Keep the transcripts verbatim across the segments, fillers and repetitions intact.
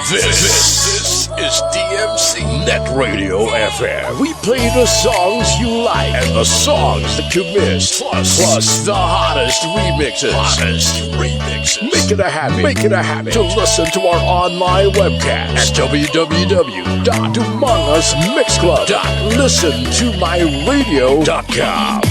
This, this is D M C Net Radio F M. We play the songs you like and the songs that you miss, plus, plus the hottest remixes. Hottest remixes. Make it a habit. Make it a habit to listen to our online webcast at w w w dot dumangas mix club dot listen to my radio dot com.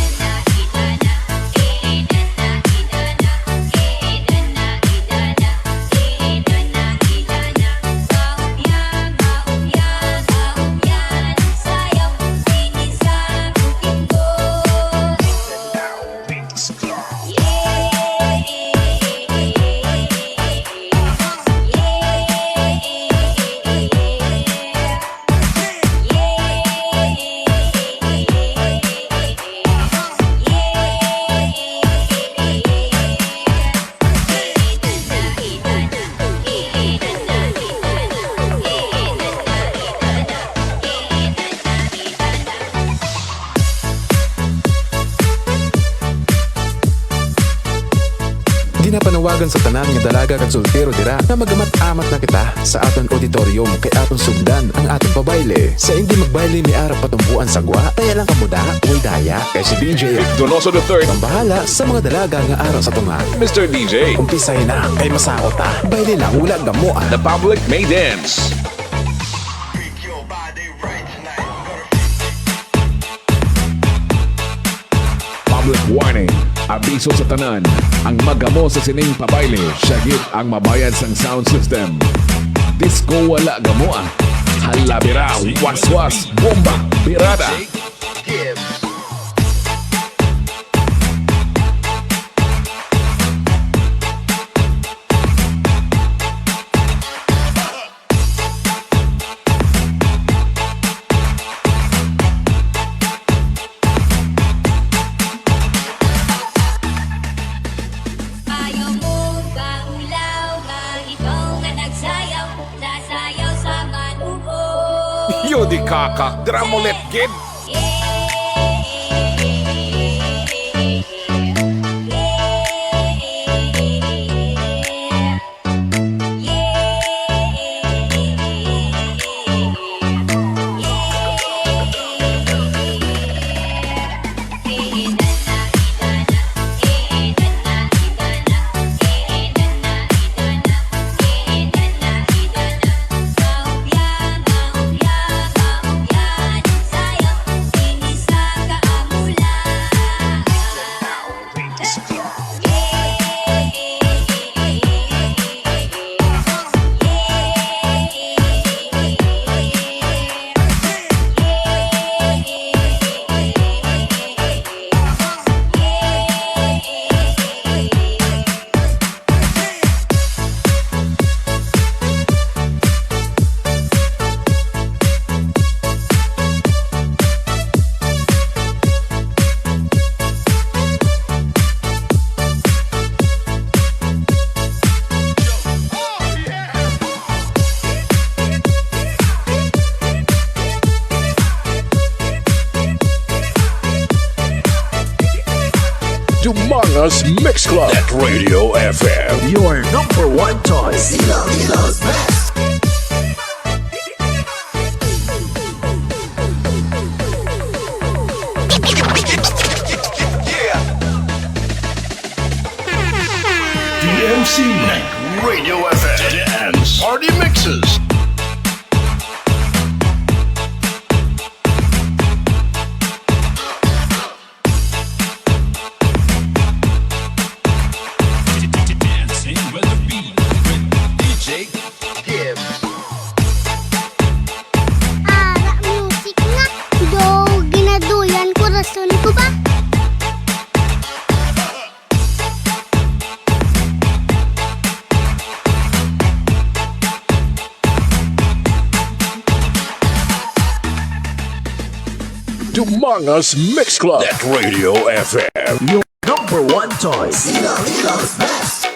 Ginapanawagan sa tanan nga dalaga kag soltero dira nga magamat-amat na kita sa aton auditorium, kay aton sugdan ang aton pabayle. Sa indi magbayle, may ara patumboan sa gwa, kaya lang kamo da, way daya. Kay si D J Donoso the third ang bahala sa mga dalaga nga ara sa tunga. Mister D J, umpisay na, kay masaot ta. Bayle lang, wala gamoa. The public may dance. Public warning. Abiso sa tanan. Ang magamo sa sining pabayle, siya gid ang mabayad sang sound system. Disco wala gamoa. Halabira, waswas, bomba, birada. Ayaw mo ba ulaw nga ikaw nga nagsayaw, nasayaw sa manubo? Yo, di kakak, dira mo let gid. Dumangas Mix Club at Radio F M. Your number one choice. Iloilo's best. D M C Night Radio F M Dance Party Mixes. Dancing with the beat with D J Gibbs. Ara music nga, do ginaduyan kurason ko ba? Dumangas Mix Club at Radio F M. Your number one choice. Iloilo's best.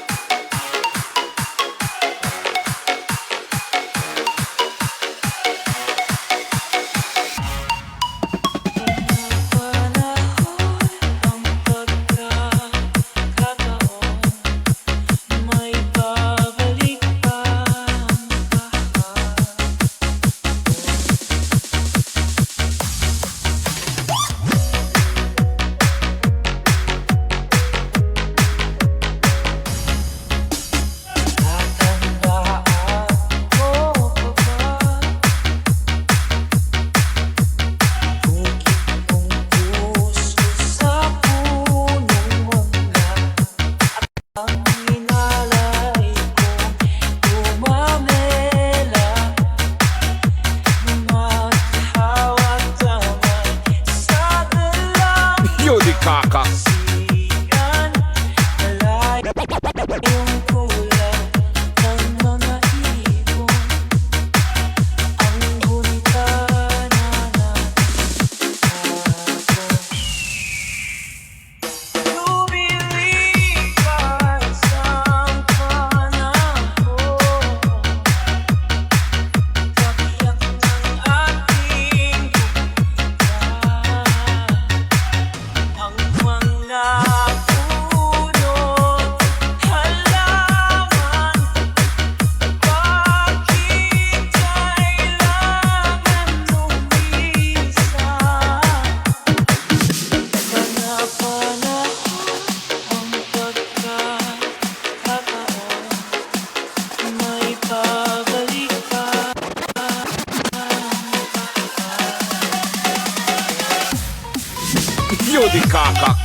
Di kaka.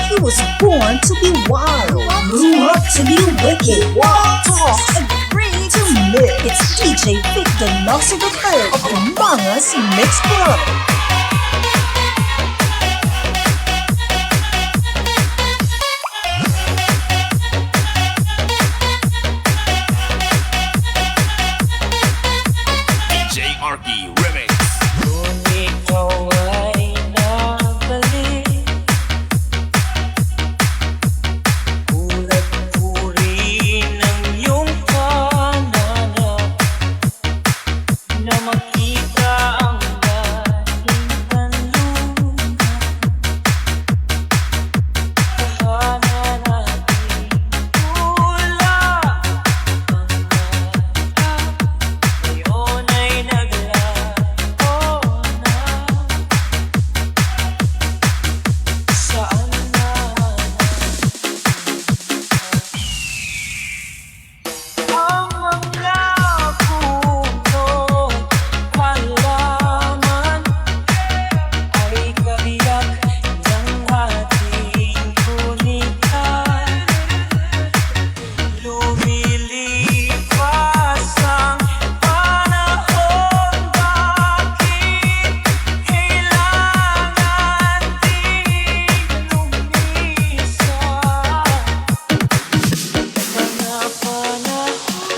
He was born to be wild, grew up to be wicked, talks a great to me. It's D J Vic Donoso the third of the Mangas Mix Club. D J Arky Remix. Kung ikaw ay nabalik, kulay puri ng iyong pananap, na makita ang dating kanluran. Tahanan natin pula ang mata, ngayon ay naglaho na. Saan na ang mga puno halaman ay kabiyak ng ating gunitan. Lumilipas ang panahon, bakit kailangan ding lumisan? Mga panahon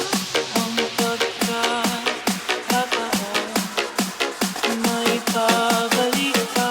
ang pagkakataon, may pabalikan.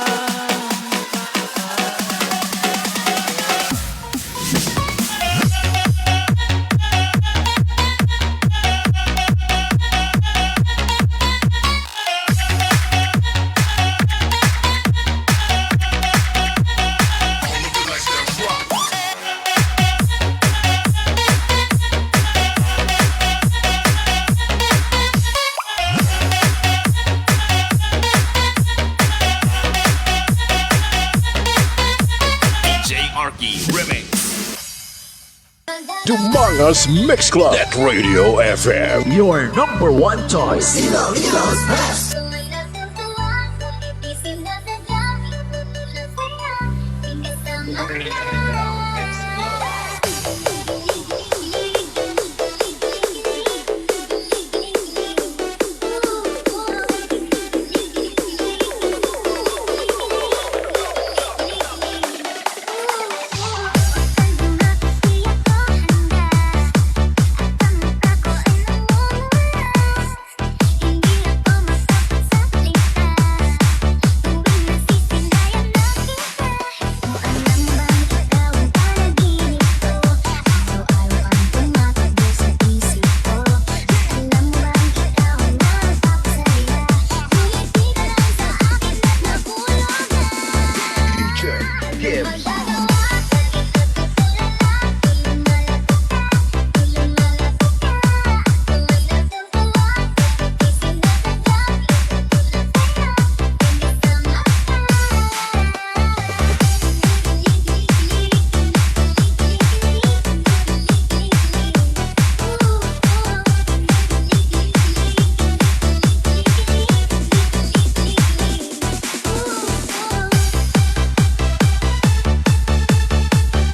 D J Arky Remix. Dumangas Mix Club at Radio F M, your number one choice. Ilonggo's best.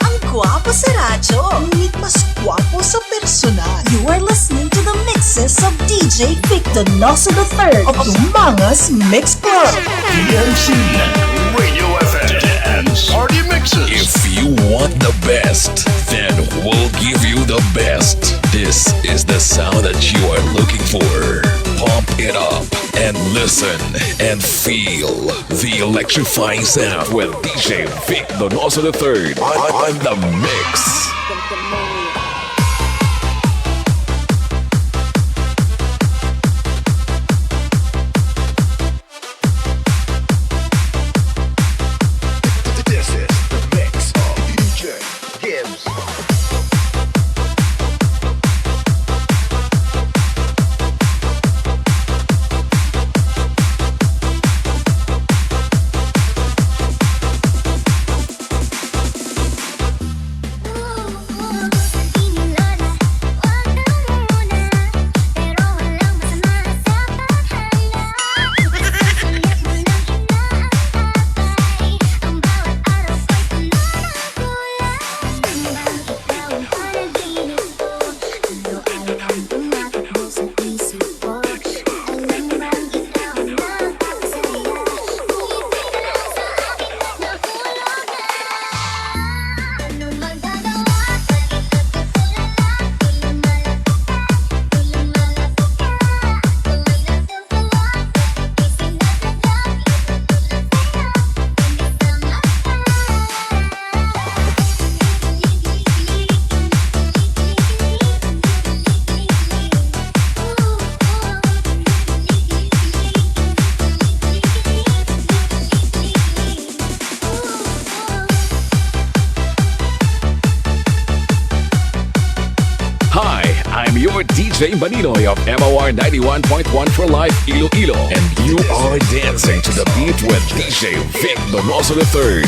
Ang gwapo sa radyo, ngunit mas gwapo sa personal. You are listening to the mixes of D J Vic Donoso the third of Dumangas Mix Club. D M C Radio F M Dance Party Mixes. If you want the best, then we'll give you the best. This is the sound that you are looking for. Pump it up and listen and feel the electrifying sound with D J Vic Donoso the third on, on the mix. This is the mix of D J Gibbs. I'm your D J Maninoy of M O R ninety-one point one for Life Iloilo, and you are dancing to the beat with D J Vic Donoso the third.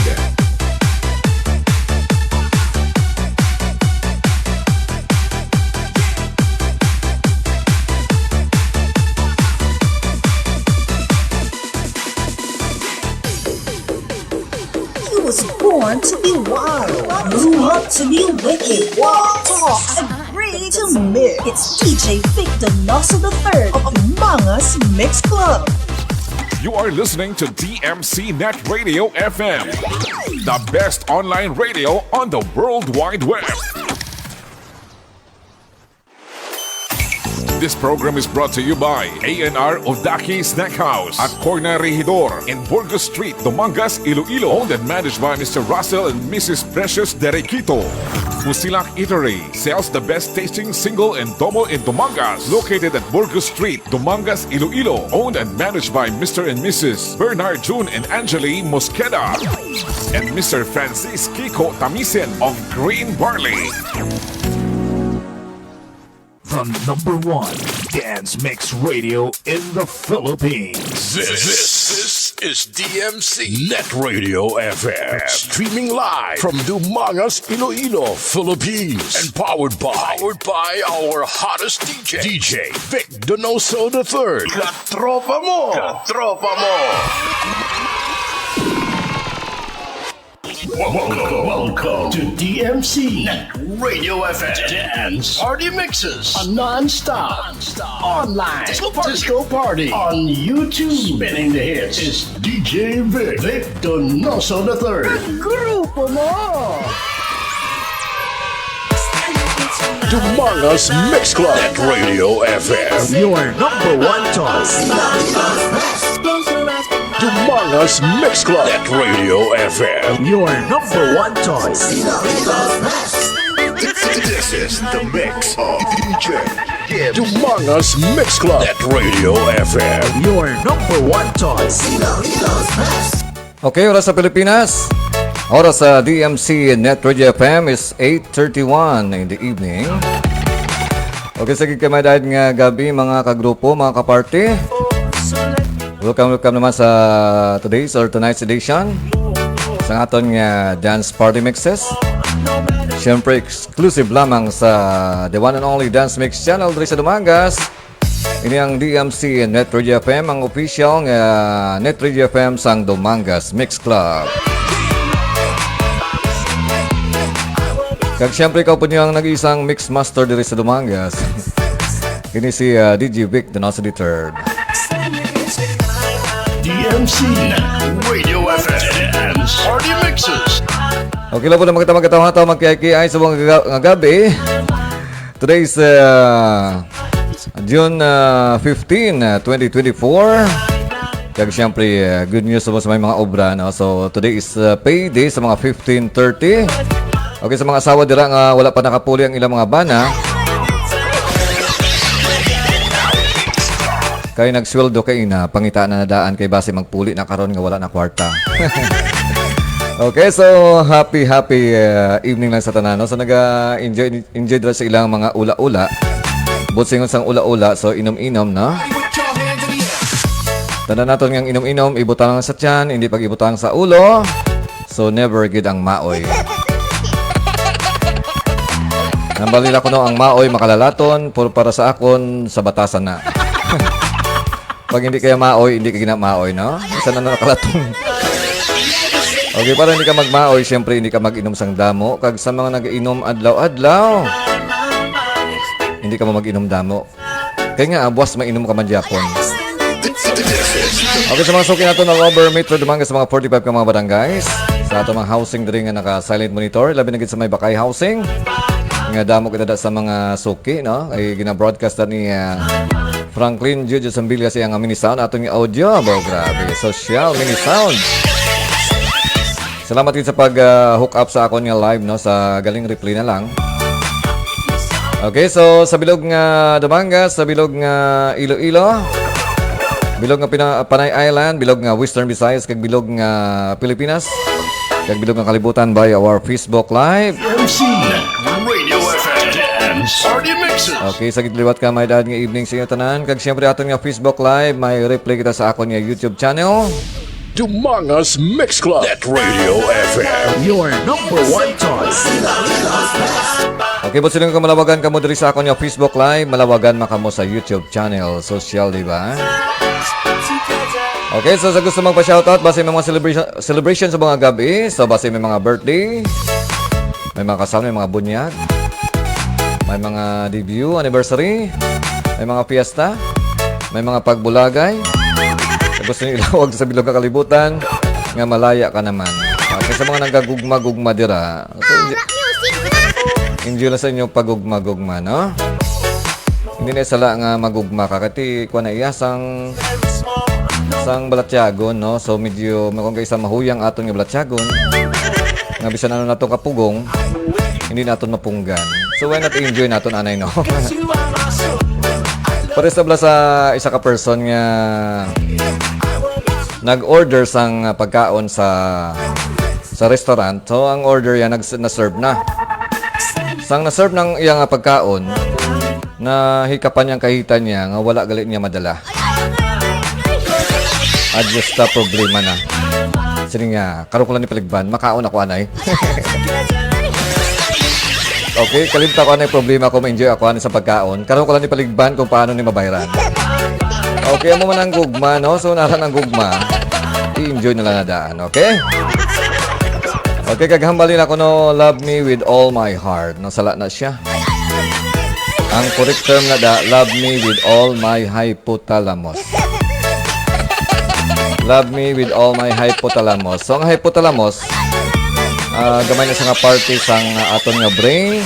He was born to be wild, grew up to be wicked, taught and raised to mix. It's D J Vic Donoso the third of Mangas Mix Club. You are listening to D M C Net Radio F M, the best online radio on the World Wide Web. This program is brought to you by A N R Odaki Snack House at Corner Regidor in Burgos Street, Dumangas, Iloilo. Owned and managed by Mister Russell and Missus Precious Derequito. Musilak Eatery sells the best tasting single and double in Dumangas. Located at Burgos Street, Dumangas, Iloilo. Owned and managed by Mister and Missus Bernard June and Angeli Mosqueda and Mister Francis Kiko Tamisen of Green Barley. The number one dance mix radio in the Philippines. This, this is D M C Net Radio F M. Streaming live from Dumangas, Iloilo, Philippines. And powered by, powered by our hottest D J, D J Vic Donoso the third. Katropa mo! Katropa mo! Welcome, welcome to D M C Net Radio F M Dance Party Mixes, a non-stop, non-stop online disco party, disco party on YouTube. Spinning the hits is D J Vic, Vic Donoso the third. Grupo mo! Dumangas Mix Club at Radio F M. Your number one choice. Dumangas Mix Club at Radio F M. Your number one choice. This is the mix of D J Dumangas Mix Club at Radio F M. Your number one choice. Okay, oras sa Pilipinas. Oras sa D M C Net Radio F M is eight thirty-one in the evening. Okay, sa gid kay may dahil nga gabi, mga kagrupo, mga kaparty. Welcome, welcome naman sa today's or tonight's edition sa aton nga dance party mixes. Siyempre, exclusive lamang sa the one and only Dance Mix Channel diri sa Dumangas. Ini ang D M C Net Radio F M, ang official nga Net Radio F M sang Dumangas Mix Club. Kag siyempre, ikaw po niyo ang nag-iisang mix master diri sa Dumangas. Kini si ah, D J Vic Donoso the third. D M C Radio F M Dance Party Mixes. Okay lang po na magkita magkatawa-tawa, magkiay-kiay sa mga ga- nga gabi. Today is uh, June uh, fifteen, uh, twenty twenty-four. Kag siyempre, uh, good news sa sa may mga obra, no? So, today is uh, payday sa mga fifteen thirty. Okay, sa mga asawa dira nga wala pa nakapuli ang ilang mga bana, kay nagsweldo kay ina, pangita na nadaan kay basi magpuli na karon nga wala na kwarta. Okay, so happy, happy uh, evening lang sa tanan, no? So naga-enjoy enjoy dira sa ilang mga ula-ula. Buot silingon sang ula-ula, so inom-inom, no? Tanda naton nga ang inom-inom, ibutang sa tiyan, hindi pag ibutang sa ulo. So never gid ang maoy. Nambal nila kuno ang maoy makalalaton, pero para sa akon, sa batasan na. Pag hindi kaya maoy, hindi ka ginamaoy, no? Isa na nakalatong. Okay, para hindi ka magmaoy, siyempre hindi ka mag-inom sang damo. Kag sa mga nag-inom adlaw-adlaw, hindi ka mo mag-inom damo. Kaya nga, ah, buwas mainom ka man gyapon. Okay, sa mga suki nato all over Metro Dumangas, sa mga forty-five ka mga barangays, sa ato mga housing diri nga naka silent monitor, labi na gid sa may Bakay Housing. Nga damo kita da sa mga suki, no? Ay gina-broadcast ni ah, Franklin Jojo Sambilya sa iyang mini sound, aton nga audio. Bo, grabe. Social mini sound. Salamat gid sa pag ah, hook up sa akon nga live, no, sa galing replay na lang. Okay, so sa bilog nga Dumangas, sa bilog nga Iloilo, bilog nga Pina- Panay Island, bilog nga Western Visayas, kag bilog nga Pilipinas, kag bilog nga kalibutan by our Facebook Live. M C Radio F M. Party Mixes. Okay, sa gitliwat ka, may daad nga evening sa inyo tanan. Kag siyempre, aton nga Facebook Live, may replay kita sa akon nga YouTube channel. Dumangas Mix Club at Radio F M. Your number one choice. Okay, buot siling ko, malawagan kamo diri sa akon nga Facebook Live, malawagan man kamo sa YouTube channel, social, di ba? Okay, so sa gusto magpa-shoutout, basi may mga celebration, celebration sa mga gabi, so basi may mga birthday, may mga kasal, may mga bunyag, may mga debut, anniversary, may mga fiesta, may mga pagbulagay. Sa gusto niyo ilawag sa bilog nga kalibutan, nga malaya ka naman. Ah, kay sa mga nagagugma-gugma dira, so, enjoy, enjoy lang sa inyong pagugma-gugma, no? Hindi na sala nga magugma ka, kay kuwan na iya sang, sang balatyagon, no? So, medyo, kung kaisa mahuyang aton nga balatyagon, nga bisan ano naton kapugong, hindi naton mapunggan. So, why not enjoy naton anay, no? Pares na bala sa isa ka person nga nag-order sang pagkaon sa, sa restaurant. So, ang order yan, nag-, na-serve na. Sang na-serve ng iya nga pagkaon, nahikapan niyang kahita niya nga wala gali niya madala. Adjust sa problema na. Sini nga, karon ko lang ni paligban, makaon ako anay. Okay, kalimta ko anay problema ko, ma-enjoy ako anay sa pagkaon. Karon ko lang ni paligban kung paano ni mabayran. Okay, amo man ang gugma, no? So, nara ang gugma. I-enjoy na lang na daan, okay? Okay, kag hambalin ako, no, "Love me with all my heart." No, sala na siya. Ang correct term na da, "Love me with all my hypothalamus." "Love me with all my hypothalamus." So, ang hypothalamus, ah, gamay na siya nga parte sang, ah, aton nga brain.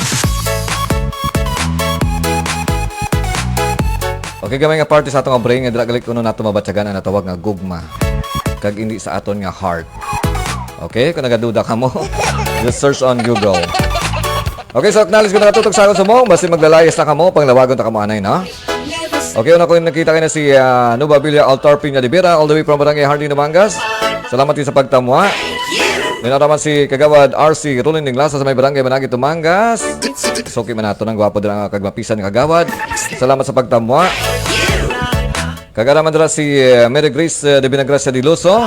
Okay, gamay nga parte sa aton nga brain nga dira gali kuno nato mabatyagan ang natawag nga gugma. Kag hindi sa aton nga heart. Okay, kung nagaduda kamo, just search on Google. Okay, so acknowledge ko na katutok sa akon subong. Basi maglalayas na kamo, panglawagon ta kamo anay, no? Okay, una ko yung nakita kayo na si, ah, Nubabilia Altar Piña de Vera, all the way from Barangay Hardin, Dumangas. Salamat din sa pagtamwa. Then, ara man si Kagawad R C Rolin Dinglasa sa may Barangay Managit, Dumangas. Suki man nato ng gwapo dira nga kagmapisan nga Kagawad. Salamat sa pagtamwa. Kag ara man dira si, eh, Mary Grace, eh, de Vinagracia Diloso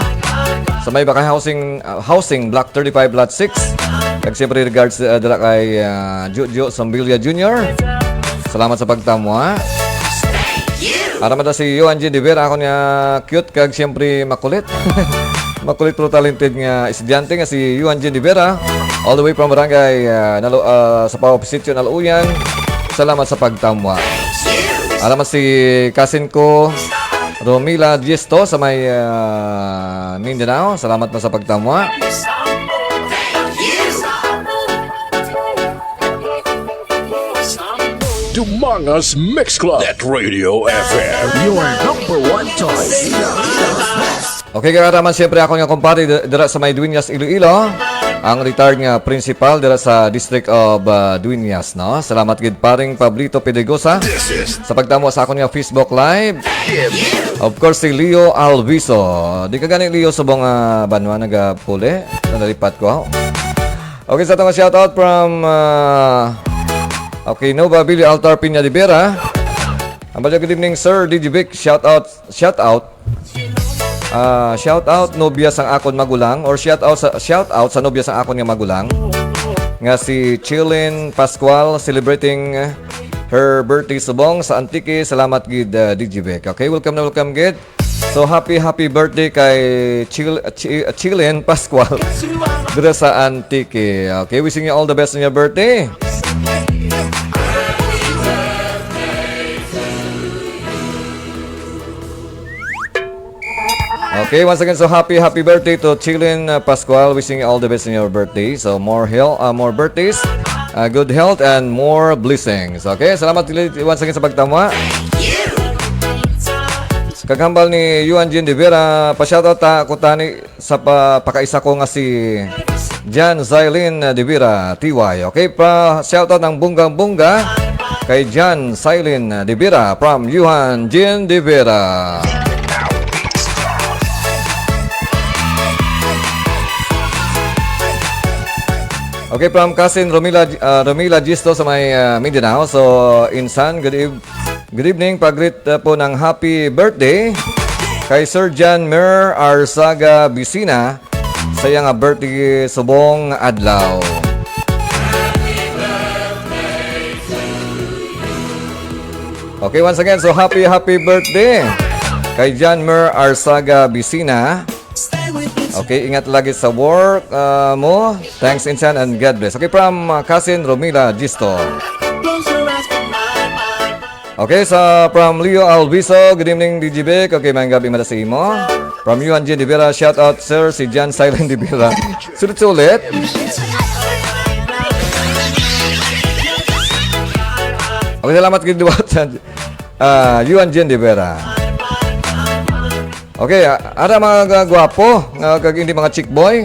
sa may Bakay Housing, ah, Housing, Block thirty-five, Lot six. Kag siyempre, regards, eh, dira kay, ah, Jojo Sambilia Junior. Salamat sa pagtamwa. Ara man dira si Johan Jean de Vera, ako niya cute kag siyempre makulit. Makulit pero talented nga estudyante nga si Johan Jean de Vera, all the way from Barangay, ah, Nalo-, ah, Sapaw Sitio, Naluyan. Salamat sa pagtamwa. Ara man si cousin ko, Romila Diesto sa may, ah, Mindanao. Salamat pa sa pagtamwa. Dumangas Mix Club at Radio F M. Your number one choice. Okay, kaya naman siyempre ako nga kumpare di-, dira sa may Dueñas, Iloilo, ang retired nga principal dira sa District of, ah, Dueñas, no? Salamat gid, paring Pablito Pedregosa, sa pagtamo sa akon nga Facebook Live. Of course, si Leo Alviso. Di ka gani, Leo, subong nga banwa nagapuli? Nalipat ko. Okay, sa atong shoutout from, ah, okay, Nova Billy Altar Piña de Vera. Ang balyo, good evening, Sir D J Vic. Shoutout, shoutout. Ah, shoutout, nobya sang akon magulang, or shoutout sa, shoutout sa nobya sang akon nga magulang, nga si Chilin Pascual, celebrating her birthday subong sa Antique. Salamat gid, ah, D J Vic. Okay, welcome na welcome gid. So, happy, happy birthday kay Chil-, Chi-, Chilin Pascual dira sa Antique. Okay, wishing you all the best on your birthday. Okay, once again, so happy, happy birthday to Chilin, uh, Pascual. Wishing you all the best in your birthday. So, more health, uh, more birthdays, uh, good health, and more blessings. Okay, salamat ulit once again sa pagtama. Kaghambal ni Yuan Jean de Vera, pa-shoutout ta ko tani sa pa-, pakaisa ko nga si Jan Zailin de Vera, T Y. Okay, pa-shoutout ng bunggang-bungga kay Jan Zailin de Vera from Yuan Jean de Vera. Okay, from cousin Romila, ah, Romila Gisto sa may, ah, Mindanao. So, Insan, good eve-, good evening. Pag-greet, ah, po ng happy birthday kay Sir John Mer Arzaga Bisina sa iya nga birthday subong adlaw. Okay, once again, so happy, happy birthday kay John Mer Arzaga Bisina. Okay, ingat lagi sa work, ah, mo. Thanks, Insan, and God bless. Okay, from, ah, cousin Romila Gisto. Okay, sa from Leo Alviso, good evening, D J Vic. Okay, mayong gabi mada sa imo. From Yuan Jin de Vera, shout out, sir, si Jan Silent de Vera. Sulit-sulit. Okay, salamat gid sa, ah, Yuan Jin de Vera. Okay, ah, ara mga gwapo, nga kag hindi mga chick boy,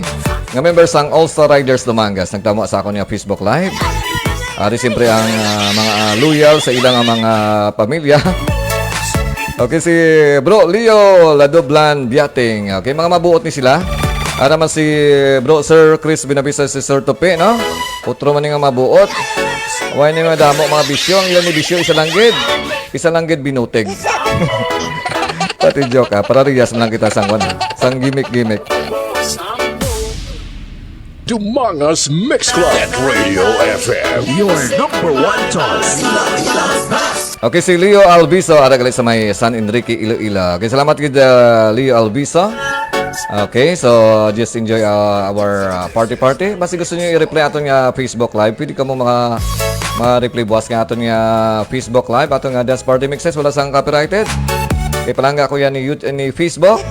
nga member sang All Star Riders Dumangas, nagtamo sa akon nga Facebook Live. Ari siyempre ang, ah, mga, ah, loyal sa ilang, ah, mga pamilya. Okay, si Bro Leo Ladoblan Biating. Okay, mga mabuot ni sila. Ara man si Bro Sir Chris Binabisa, si Sir Tope, no? Utro man nga mabuot. Why ni madamo mga bisyo? Ang ilan ni bisyo, isa lang gid. Isa lang gid binutig. Pati joke, ah. Para riyas man lang kita sang, ano, sang gimmick-gimmick. Dumangas Mix Club at Radio F M. Your number one choice. Okay, si Leo Alviso, ara gali sa may San Enrique, Iloilo. Okay, salamat gid, ah, Leo Alviso. Okay, so just enjoy, ah, our, ah, party-party. Basi gusto niyo i-replay aton nga Facebook Live, pwede kamo mga ma-replay buwas nga aton nga Facebook Live, aton nga Dance Party Mixes, wala sang copyrighted. Kay palangga ko yan ni, Yout-, ni Facebook.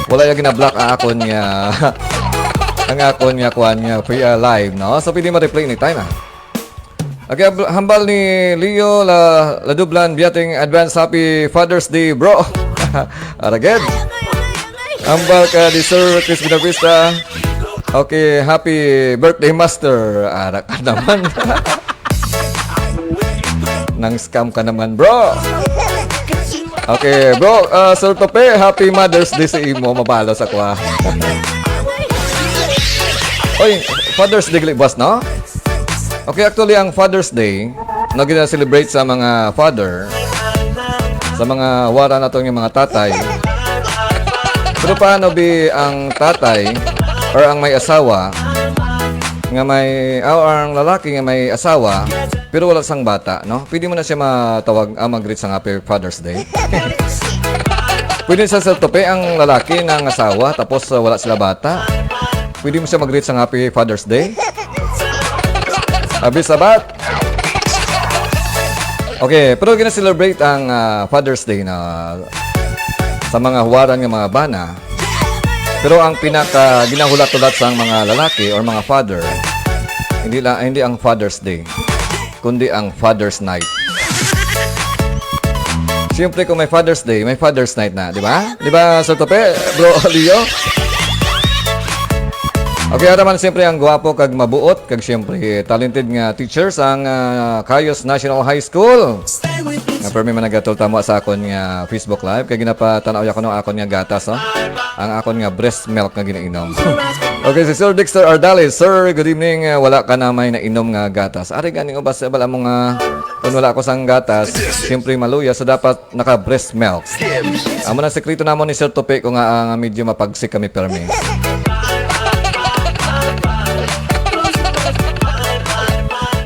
Wala yung ginablock ang akon nga, ang akon nga kuan nga free, ah, live, no? So pwede ma-replay anytime, ah. Okay, ab-, hambal ni Leo La, Ladublan Biating, advance happy Father's Day, bro. Aragid. Hambal ka ni Sir Chris Binavista. Okay, happy birthday, master. Ara ka naman. Nang scam ka naman, bro. Okay, bro, ah, Sir Tope, happy Mother's Day sa imo. Mabalo sa kwa. Oy, Father's Day gali, boss, no? Okay, actually, ang Father's Day, na gina-celebrate sa mga father, sa mga wara nato nga mga tatay. Pero paano bi ang tatay or ang may asawa nga may, ah, or ang lalaki nga may asawa, pero wala sang bata, no? Pwede mo na siya matawag, ah, mag-greet sang Happy Father's Day. Pwede sa, sa tupi ang lalaki ng asawa, tapos, ah, wala sila bata. Pwede mo siya mag-greet sang Happy Father's Day. Abi sabat. Okay, pero gina-celebrate ang, ah, Father's Day na sa mga huwaran nga mga bana. Pero ang pinaka ginahulat-hulat sang mga lalaki or mga father, hindi la-, hindi ang Father's Day, kundi ang Father's Night. Siyempre, kung may Father's Day, may Father's Night na, di ba? Di ba, Sir Tope, Bro Leo? Okay, ara man siyempre ang gwapo kag mabuot, kag siyempre talented nga teacher sang, ah, Cayos National High School. Nga permi man nagatul tamo sa akon nga Facebook Live, kay ginapatanaw ya kuno akon nga gatas, oh. Ang akon nga breast milk nga ginainom. Okay, si Sir Dexter Ardales. Sir, good evening. Ah, wala ka na may nainom nga gatas. Ari gani, oh, basta bala mo nga kung wala ko sang gatas, siyempre maluya. So, dapat naka-breast milk. Amo na sekreto namon ni Sir Tope ko nga, ah, nga medyo mapagsik kami permi.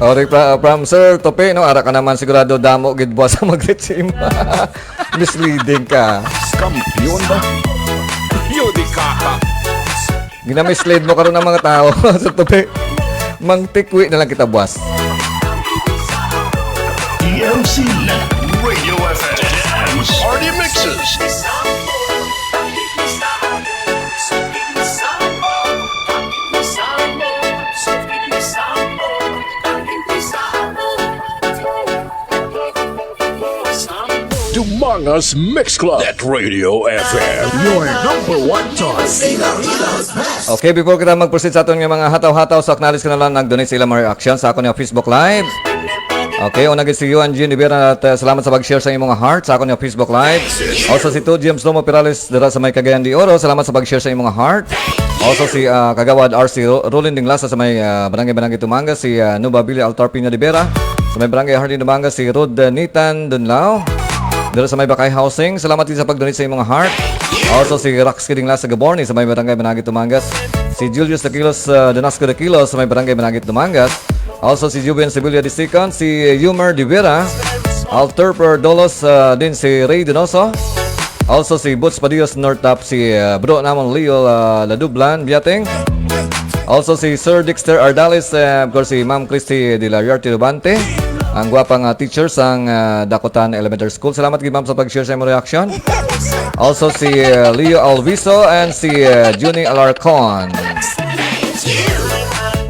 Ori pa, from Sir Tope, no, ara ka naman sigurado damo gid buwas ang mag-reach imo. Misleading ka. Kampiyon ba? Yun, di kaka. Ginamislead mo karon ang mga tao sa tupi. Mangtikwi na lang kita, buwas. D M C Net Radio F M Party Mixes. Dumangas Mix Club at Radio F M. Your number one choice. Okay, before kita mag-proceed sa aton nga mga hataw-hataw, so acknowledge ko na lang nag-donate sila mga reaction sa akon nga Facebook Live. Okay, una gid si Yuan Jean Rivera, at, uh, salamat sa pag-share sa imong heart sa akon nga Facebook Live. Also si Two James Lomo Perales dira sa may Cagayan de Oro, salamat sa pag-share sa imong heart. Also si, uh, Kagawad R C Ro-, Rolin Dinglasa sa may, uh, Barangay Barangay Tumangas, si, uh, Nuba Billy Altar Pina de Vera sa may Barangay Hardin Tumangas, si Rod, uh, Nitan Dunlao dira sa may Bakay Housing. Salamat din sa pag-donate sa imong heart. Also si Rax Kidinglas sa Gaborni sa may Barangay Managit Tumangas, si Julius Daquilos, uh, Danasco Daquilos sa may Barangay Managit Tumangas. Also si Juven Sevilla the second, si Yumer de Vera, Alter Perdolos, uh, din si Ray Donoso. Also si Boots Padios Nortap, si, uh, bro namon Leo, uh, Ladublan Biateng. Also si Sir Dexter Ardalis, uh, of course si Ma'am Christy de la Riarte Rubante, ang gwapa nga teacher sang, uh, Dakotan Elementary School. Salamat gid, ma'am, sa pag-share sa imong reaction. Also si, uh, Leo Alviso and si, uh, Junie Alarcon.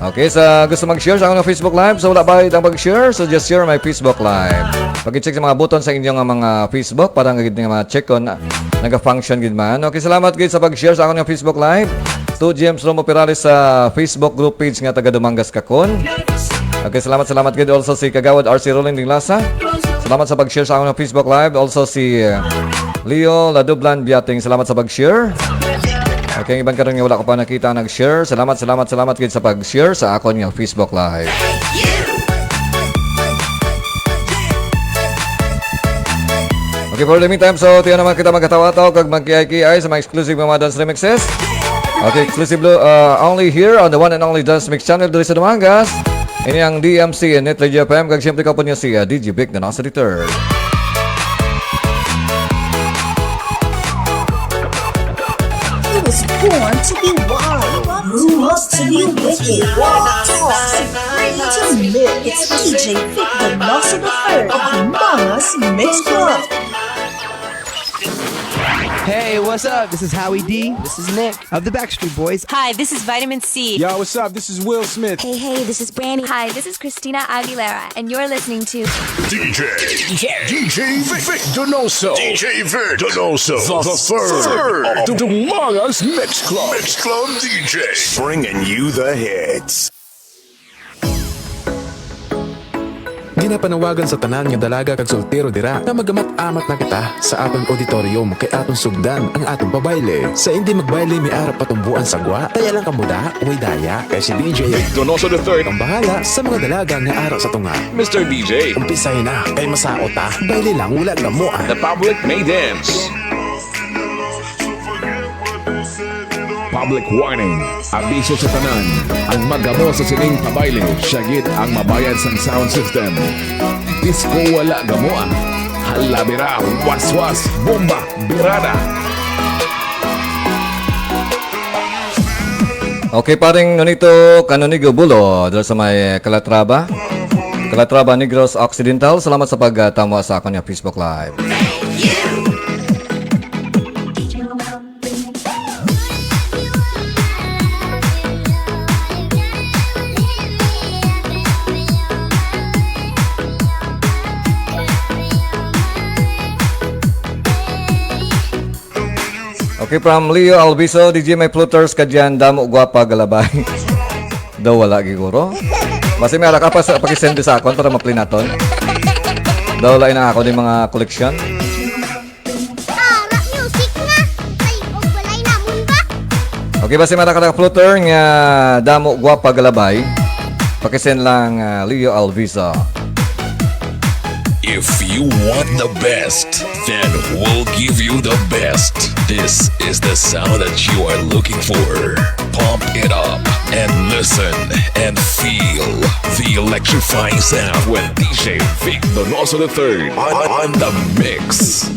Okay, sa gusto mag-share sa akong Facebook Live, so wala ba itang pag-share? So just share my Facebook Live. Pag-check sa mga button sa inyong, uh, mga Facebook para nga gid nga ma-check kung na, naga-function gid man. Okay, salamat gid sa pag-share sa akong Facebook Live. Two James Romo Perales sa Facebook group page nga taga Dumangas, Kakon. Okay, salamat, salamat gid also si Kagawad R C Rolling Dinglasa. Salamat sa pag-share sa akong Facebook Live. Also si, uh, Leo Ladublan Biating. Salamat sa pag-share. Okay, ang iban karon nga wala ko pa nakita nag-share. Salamat, salamat, salamat gid sa pag-share sa akon nga Facebook Live. Okay, for the meantime, so tiyan naman kita magkatawa-tawa kag magkiay-kiay sa mga exclusive nga mga dance remixes. Okay, exclusive lo, uh, only here on the one and only Dance Mix Channel diri sa Dumangas. Ini ang D M C Net Radio F M, kag siyempre, kaupod niya si, uh, D J Vic, the Nasa the Third. He was born to be wild. Grew up to be wicked. Toxic. Ready to live. It's D J Vic, the Nasa the Third of the Mangas Mix Club. Hey, what's up? This is Howie D. This is Nick of the Backstreet Boys. Hi, this is Vitamin C. Yo, what's up? This is Will Smith. Hey, hey, this is Brandy. Hi, this is Christina Aguilera, and you're listening to D J, D J, D J Vic, Vic Donoso. D J Vic Donoso, the, the third, third of the Mangas Mix Club. Mix Club D J. Bringing you the hits. Ginapanawagan sa tanan nga dalaga kag soltero dira nga magamat-amat na kita sa aton auditorium, kay aton sugdan ang aton pabayle. Sa indi magbayle, may ara patumboan sa gwa. Kaya lang kamo da, way daya, kay si D J Donoso the third ang bahala sa mga dalaga nga ara sa tunga. Mister D J, umpisay na, kay masaot ta. Bayle lang, wala gamo, ah. The public may dance. Public warning. Abiso sa tanan. Ang magamo sa sining pabayle, siya gid ang mabayad sang sound system. Disco wala gamo, ah. Halabira, waswas, bomba, birada. Okay, paring Nonito Canonigo Bulo, dala sa may Calatrava. Calatrava, Negros Occidental. Salamat sa pagtamo sa akon nga Facebook Live. Okay, from Leo Alviso, D J may floaters ka dyan, damo gwapa galabay. Daw wala giguro. Basi may ara ka pa sa pakisend sa akon para maplinaton. Daw wala ina ako ni mga koleksyon. Ah, rap music nga. Ay, og balay namon ba? Okay, basi may ara ka floater nga damo gwapa galabay. Pakisend lang, ah, Leo Alviso. If you want the best, then we'll give you the best. This is the sound that you are looking for. Pump it up and listen and feel the electrifying sound with D J Vic Donoso the third on, on the mix.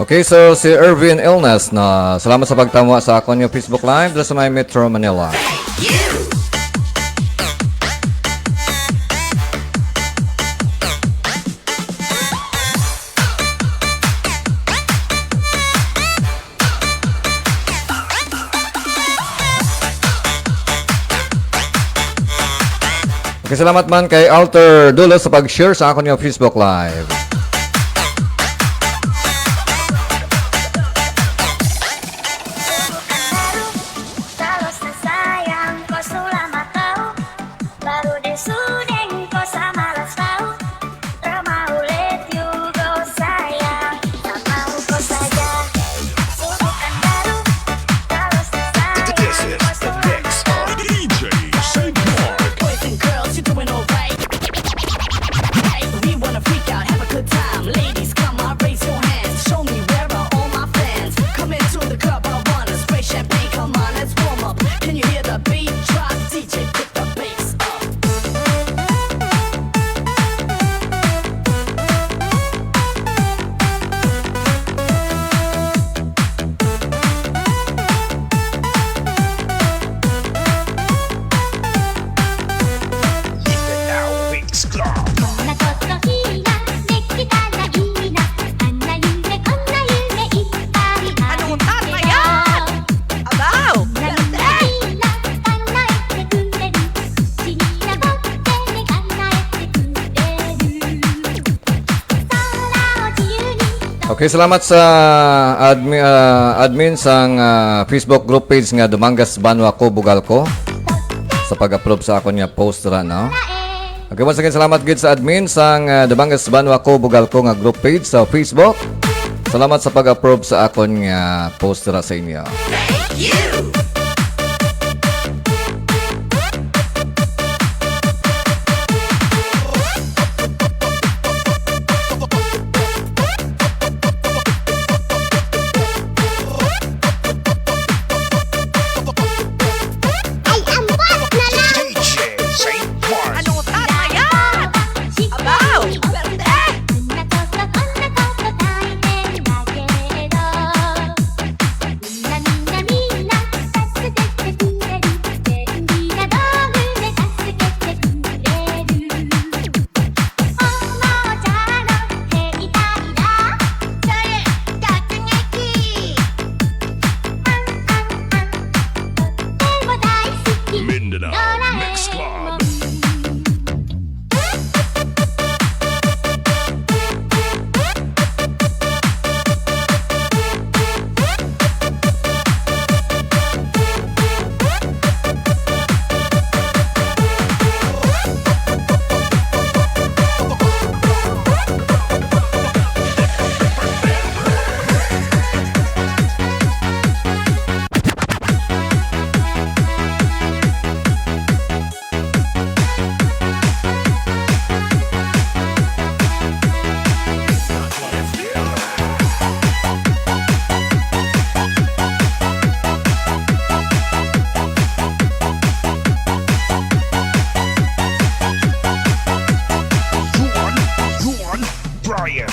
Okay, so si Erwin Illness na salamat sa pagtama sa akon nga Facebook Live dira sa may Metro Manila. Okay, salamat man kay Alter Dulo sa pag-share sa akon nga Facebook Live. This is the mix of D J Saint Mark. Boys and girls, you doing alright? Hey, we wanna freak out, have a good time. Ladies, come on, raise your hands. Show me where are all my fans. Come into the club, I wanna spray champagne. Come on, let's warm up. Can you hear the beat drop? D J, pick the bass up. Ano ta na yan? Abaw! Swerte! Okay, salamat sa admi-, ah, admin sang, ah, Facebook group page nga Dumangas Banwa Ko Bugal Ko sa pag-approve sa akon nga post ra, no? Okay, once again, salamat gid sa admin sang, ah, Dumangas Banwa Ko Bugal Ko nga group page sa Facebook. Salamat sa pag-approve sa akon nga post ra sa inyo. Thank you! Ay, ambot na lang! D J Saint Mark. Ano ta na yan? Abaw! Swerte! Mindanao Mix Club. Juan, Juan, Brian.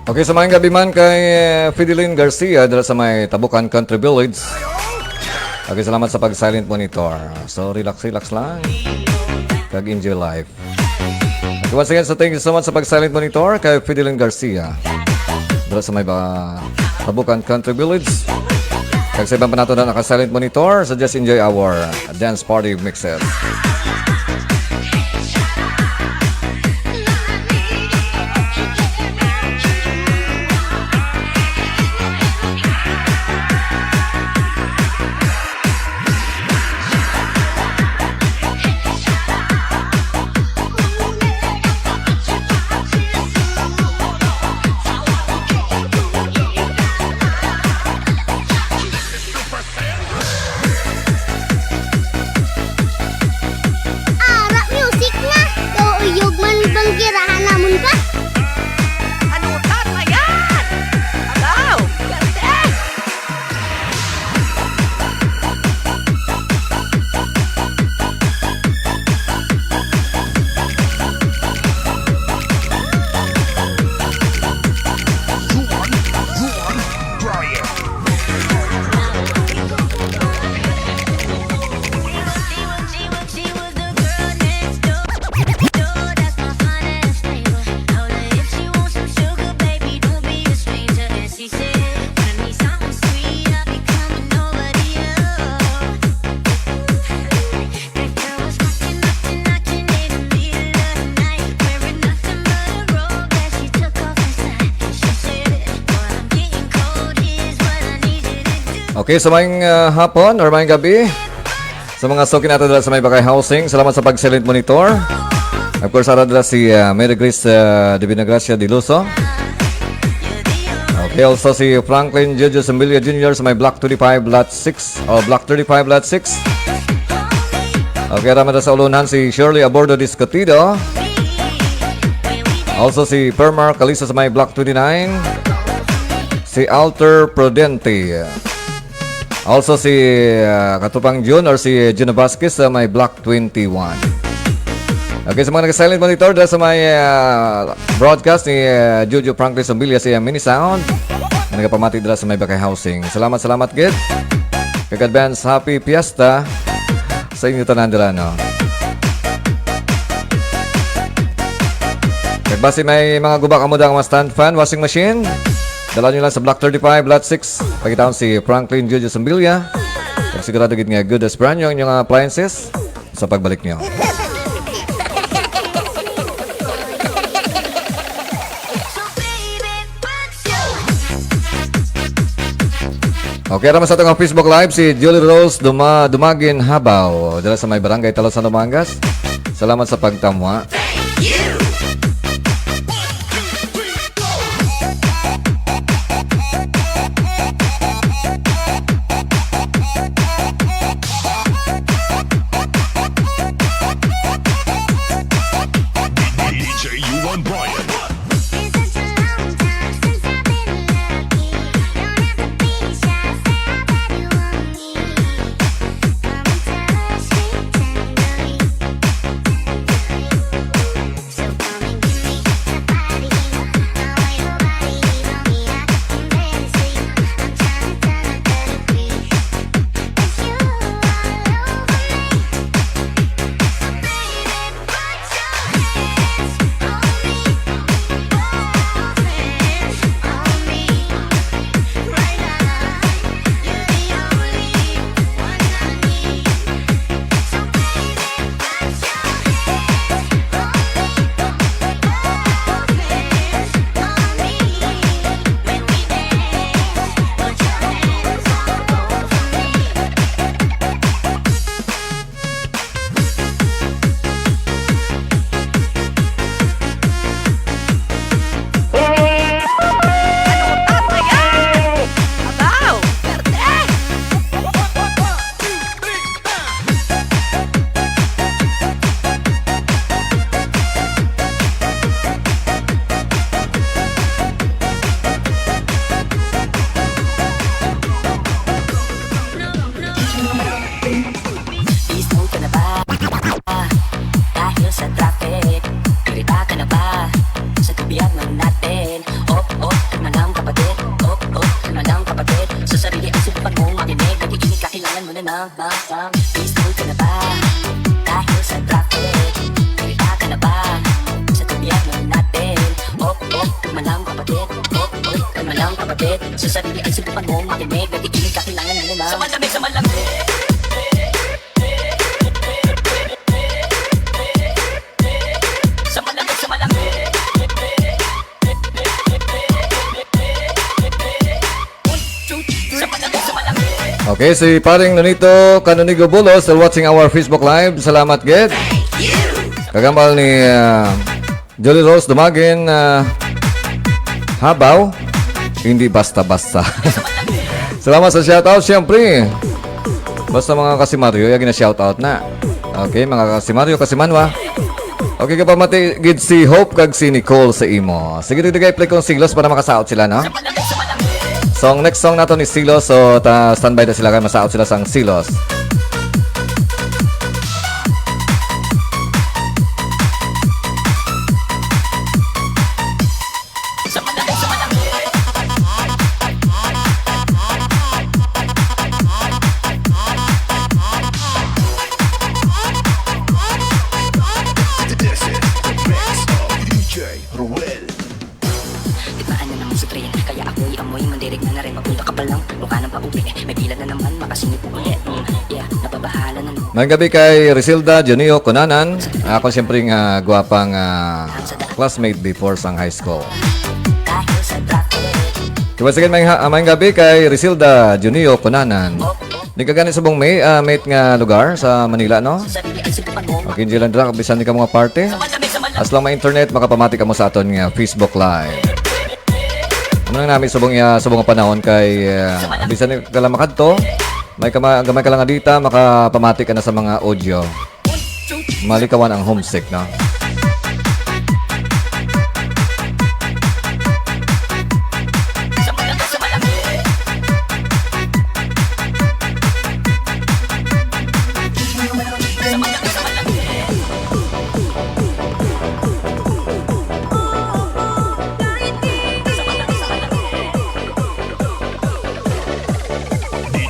Okay, sa maayong gabi man kay, eh, Fideline Garcia dira sa may Tabukan Country Village. Okay, salamat sa pag-silent monitor. So, relax, relax lang. Kag enjoy life. Okay, once again, so thank you so much sa pag-silent monitor kay Fideline Garcia. Dira sa may ba-, Tabukan Country Village. Kag sa iban pa nato na naka-silent monitor, so just enjoy our dance party mixes. Okay, sa maayong, ah, hapon or maayong gabi sa mga suki nato dira sa may Bakay Housing, salamat sa pag-silent monitor. Of course, ara dira si, ah, Mary Grace, ah, Divina Gracia Diluso. Okay, also si Franklin Jojo Sumbilia Junior sa may Block twenty-five, Lot six, o Block thirty-five, Lot six. Okay, ara man sa ulunan si Shirley Abordo Discutido. Also si Permar Calisa sa may Block twenty-nine. Si Alter Prudente. Also si, ah, Katupang Jun or si Jun Vasquez sa may Block twenty-one. Okay, sa mga nag-silent monitor dahil sa may, ah, broadcast ni, ah, Jojo Franklin Sombilia sa iyang mini sound, na nagapamati dira sa may Bakay Housing. Salamat, salamat, gid. Kag advance happy fiesta sa inyo tanan dira, no? Kag basi may mga guba kamo dang mga stand fan, washing machine, dala nyo lang sa Block thirty-five, Lot six. Pagkitaon si Franklin Jojo Sumbilia. Kag sigurado gid nga good as brand new ang inyong appliances sa pagbalik nyo. Okay, naman sa atong Facebook Live, si Julie Rose Duma-, Dumagin Habaw, dala sa may barangay Talosan, Dumangas. Salamat sa pagtamwa. D J Yuan Bryant. Abaw! Perte! Slow ka na ba? Dahil sa traffic. Irita ka na ba sa kabiyagan natin? Op, op, kalma lang, kapatid. Op, op, kalma lang, kapatid. Sa sarili ang subukan mong makinig. Nakikinig ka, kailangan mo na ng, ng, ng. Slow ka na ba? Dahil sa traffic. Irita ka na ba sa kabiyagan natin? Op, op, kalma lang, kapatid. Op, op, kalma lang, kapatid. Sa sarili ang subukan mong makinig. Nakikinig ka, kailangan mo na ng. Sa malamig, sa malamig. Sa malamig, sa malamig. Sa malamig, sa malamig. Okay, si Paring Nonito Canonigo Bulo still watching our Facebook Live. Salamat, gid. Kagambal ni, ah, Jolie Rose Dumagin, ah, Habaw, hindi basta-basta. Salamat sa shoutout, siyempre. Basta mga kasimaryo, yung gina-shoutout na. Okay, mga kasimaryo, kasimanwa. Okay, kapamati gid si Hope kag si Nicole sa imo. Sige, dito kay play kong Silos para makasaot sila, no? Song, next song nato ni Silos. So, ta, standby na sila kay masaot sila sang Silos. This is the mix of D J Ruel. Di ba ano naman si Trin? Kaya ako'y amoy mandirek na na rin. Mapunta ka pa lang, mukha nang pauwi. May pila na naman, makasingit mo ulit. Mm, yeah, nababahala na naman. Maayong gabi kay Risilda Junio Cunanan. Ako siyempre nga gwapang, ah, classmate before sang high school. Dahil sa traffic. Kay once again, maayong ha-, maayong gabi kay Risilda Junio Cunanan. Di ka gani subong may, ah, mate nga lugar sa Manila, no? Okay, Jilandra, bisan di ka mga parte. As long may internet, makapamati ka mo sa aton nga Facebook Live. Ano na namin subong iya, subong ang panahon kay, ah, bisan di ka lang makadto, may kama-, gamay ka lang nga data, makapamati ka na sa mga audio. Malikawan ang homesick, no?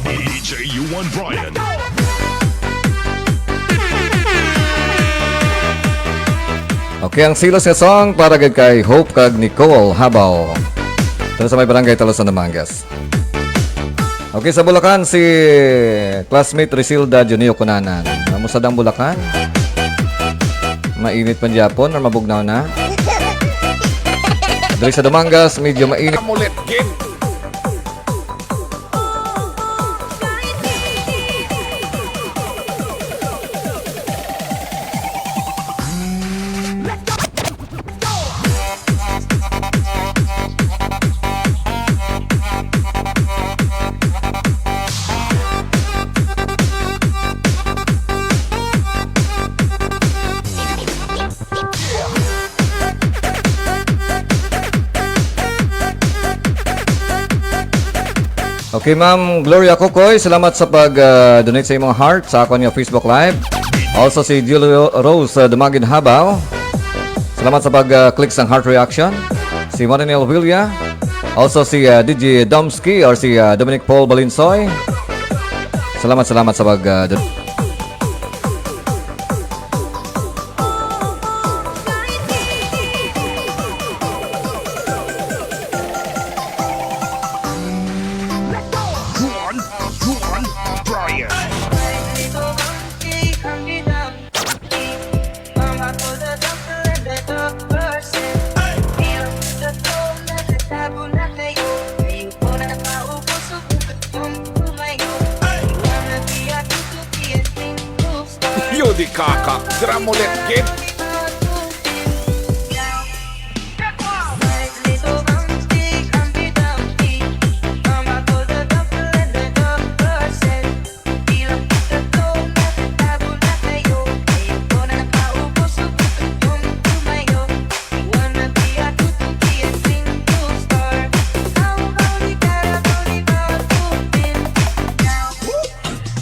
D J Yuan Brian. Okay, ang selos nga song para gid kay Hope kag Nicole Habaw. Diri sa may barangay Talosan, Dumangas. Okay, sa Bulacan, si classmate Risilda Junio Cunanan. Kamusta ang Bulacan? Mainit man gyapon or mabugnaw na? Diri sa Dumangas, medyo mainit. Amulet, game. Okay, Ma'am Gloria Cocoy, salamat sa pag, ah, donate sa imong heart sa akon nga Facebook Live. Also si Julio Rose, ah, Dumagin Habaw. Salamat sa pag, ah, click sang heart reaction. Si Marinel Villa. Also si, ah, D J Domski or si, ah, Dominic Paul Balinsoy. Salamat, salamat sa pag, ah, don- Juan, Juan, Brian. Yo, di kaka, gramulet gid.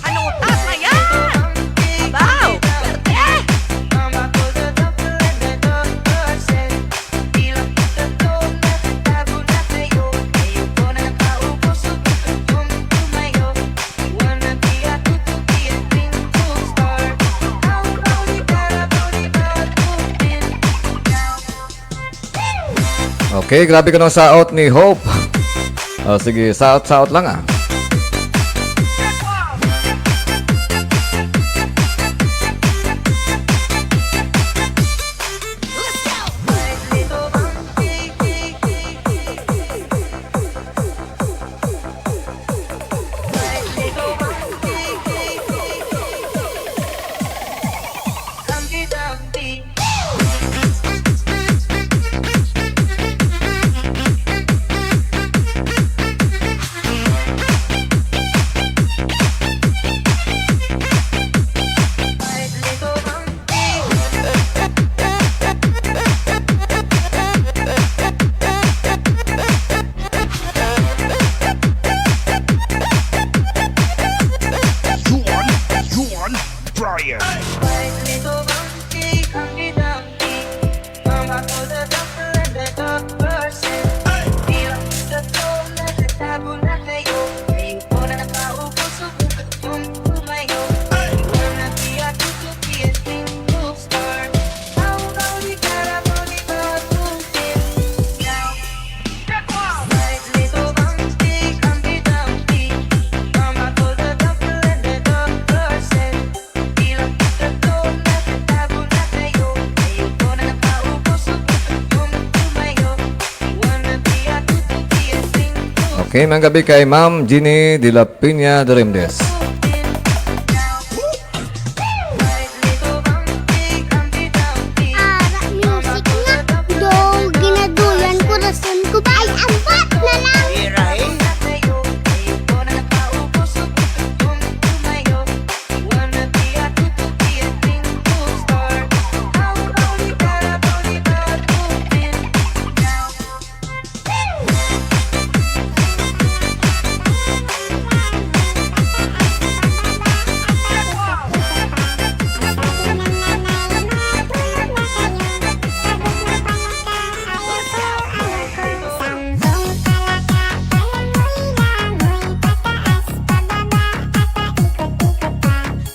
Ano tas na yan? Abaw! Swerte! Okay, grabe ko nang saot ni Hope. Oh, sige, saot-saot lang, ah. Kay mga gabi kay Ma'am Jeannie de la Peña Duremdes. Ara, music nga. Daw ginaduyan ko, rason ko ba? Ay, ambat na lang.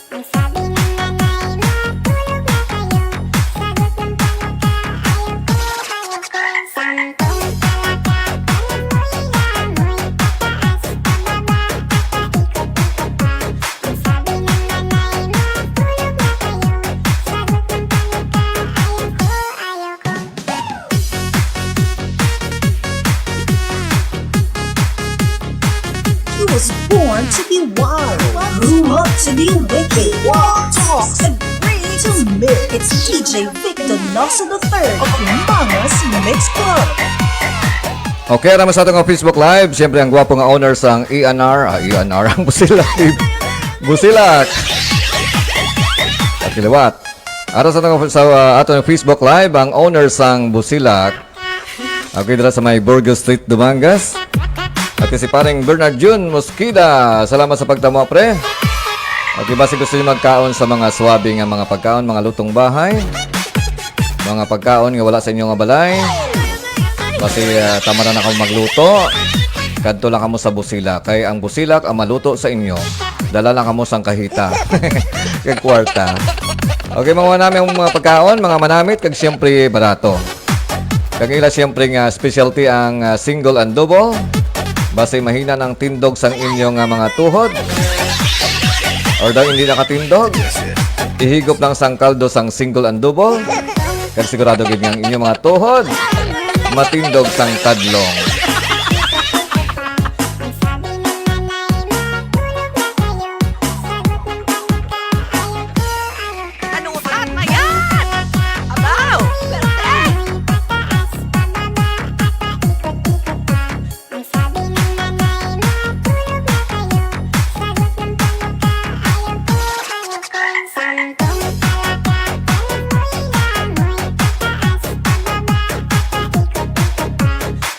Ang sabi ng nanay, "Matulog na kayo." Sagot ng payuka, "Ayoko, ayoko." Santong talaka, langoy-langoy, pataas, pababa, at paikot-ikot pa. Ang sabi ng nanay, "Matulog na kayo." Sagot ng payuka, "Ayoko, ayoko." He was born to be wild, grew up to be wicked, talks and breaks to make. It's D J Victor Nelson the third of Mangas Mix Club. Okay, ara man sa atong Facebook Live, siyempre ang gwapo nga owner sang E N R, ah, E N R, ang Busilak. Busilak. At kaliwat. Ara sa atong, sa, ah, atong Facebook Live, ang owner sang Busilak. Okay, dira sa may Burgos Street, Dumangas. At si paring Bernard Jun Mosqueda, salamat sa pagtamo, pre. Okay, basi gusto niyo magkaon sa mga swabe nga mga pagkaon, mga lutong bahay, mga pagkaon nga wala sa inyo nga balay. Basi, ah, tama na ako magluto. Kadto lang kamo sa Busilak. Kay ang Busilak ang maluto sa inyo. Dala lang kamo sang kahita. Kag kwarta. Okay, mga manami ang mga pagkaon, mga manamit, kag siyempre barato. Kag ila siyempre nga specialty ang, ah, single and double. Basi mahina ang tindog sang inyo nga mga tuhod. Or daw hindi nakatindog. Ihigop lang sang kaldo sang single and double. Kag sigurado gid nga ang inyo mga tuhod matindog sang tadlong. Ano utat na yan? Abaw! Perte! Ang sabi ng nanay, "Matulog na kayo." Sagot ng payuka, "Ayoko, ayoko." Santong talaka, langoy-langoy, pataas, pababa, at paikot-ikot pa.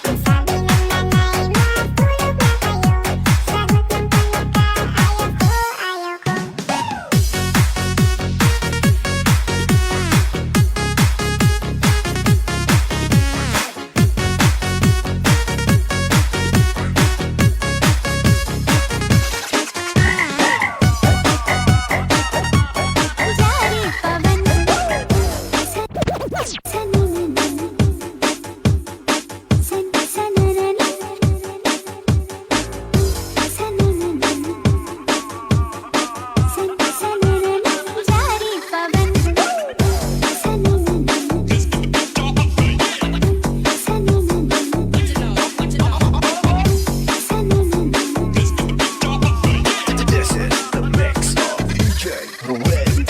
Ang sabi ng nanay, "Matulog na kayo." Sagot ng payuka, "Ayoko, ayoko." This is the mix of D J Ruel.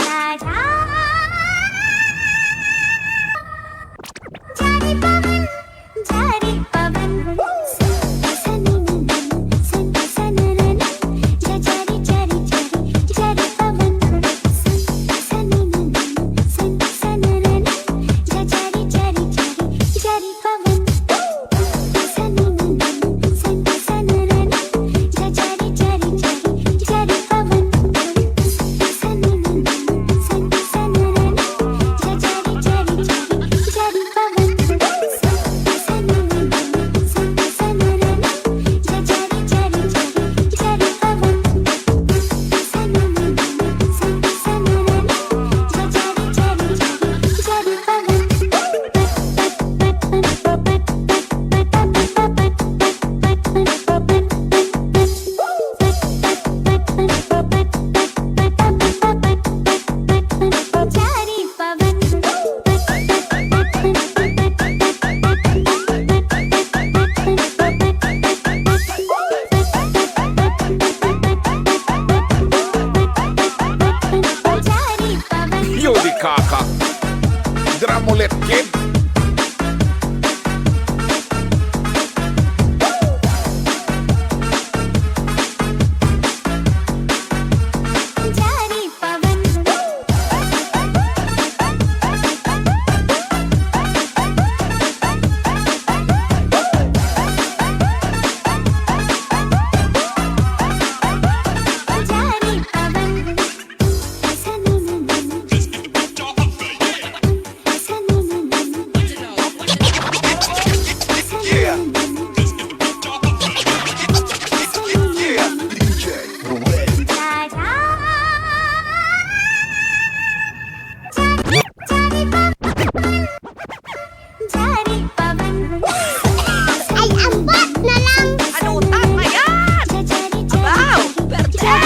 Kaka. Drum ulit, kid. Ay, ambot na lang! Ano, tama yan! Abaw! Perte!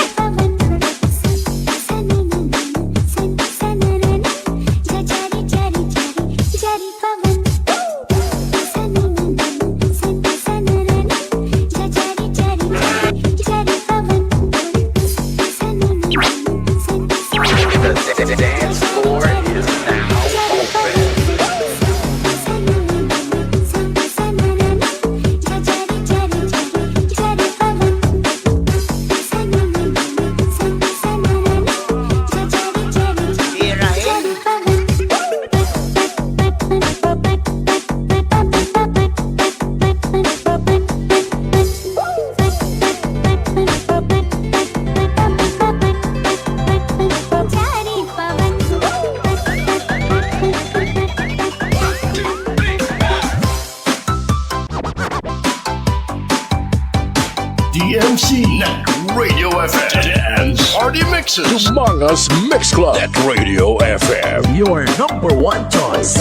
The dance floor is now open. D M C Net Radio F M Dance Party Mixes. Dumangas Mix Club at Radio F M, your number one choice.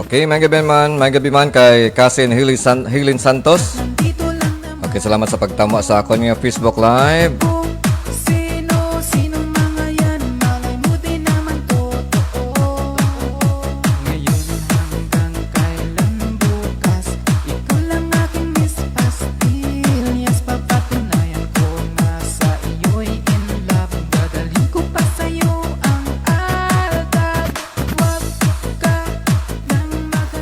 Okay, may gabi man, may gabi man kay Kasin Hilin San-, Hilin Santos. Okay, salamat sa pagtama sa akon nga Facebook Live. Kung sino, sino mga yan, malay mo di naman totoo. Ngayon hanggang kailan bukas, ikaw lang aking Miss Pastillas. Papatunayan ko na sa iyo'y in love. Dadalhin ko pa sa'yo ang alta.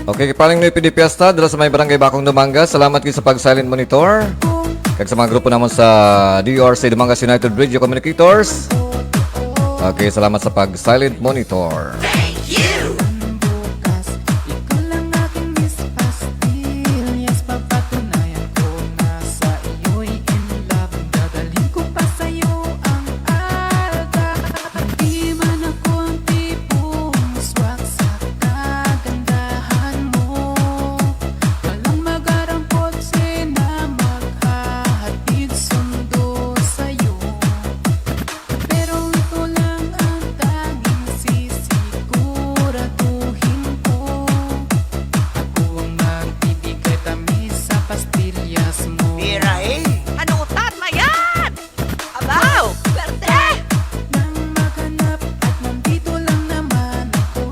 Okay, Paring Noy P D Fiesta, dira sa may Barangay Bacong, Dumangas. Salamat gid sa pag-silent monitor. Kag sa mga grupo namon sa D R C, Dumangas United Radio Communicators. Okay, salamat sa pag-silent monitor. Thank you! Bukas, ikaw lang aking Miss Pastillas. Papatunayan ko na sa iyo'y in love. Dadalhin ko pa sa'yo ang alta. Hindi man ako ang tipong swak sa kagandahan mo. Walang magarampot sina maghahatid sundo sa'yo. Pero ito lang ang tanging sisiguraduhin ko. Ako ang magbibigay tamis sa pastillas mo. Birahe! Ano, tatma yan? Abaw! Swerte! Nang maghanap at nandito lang naman ako.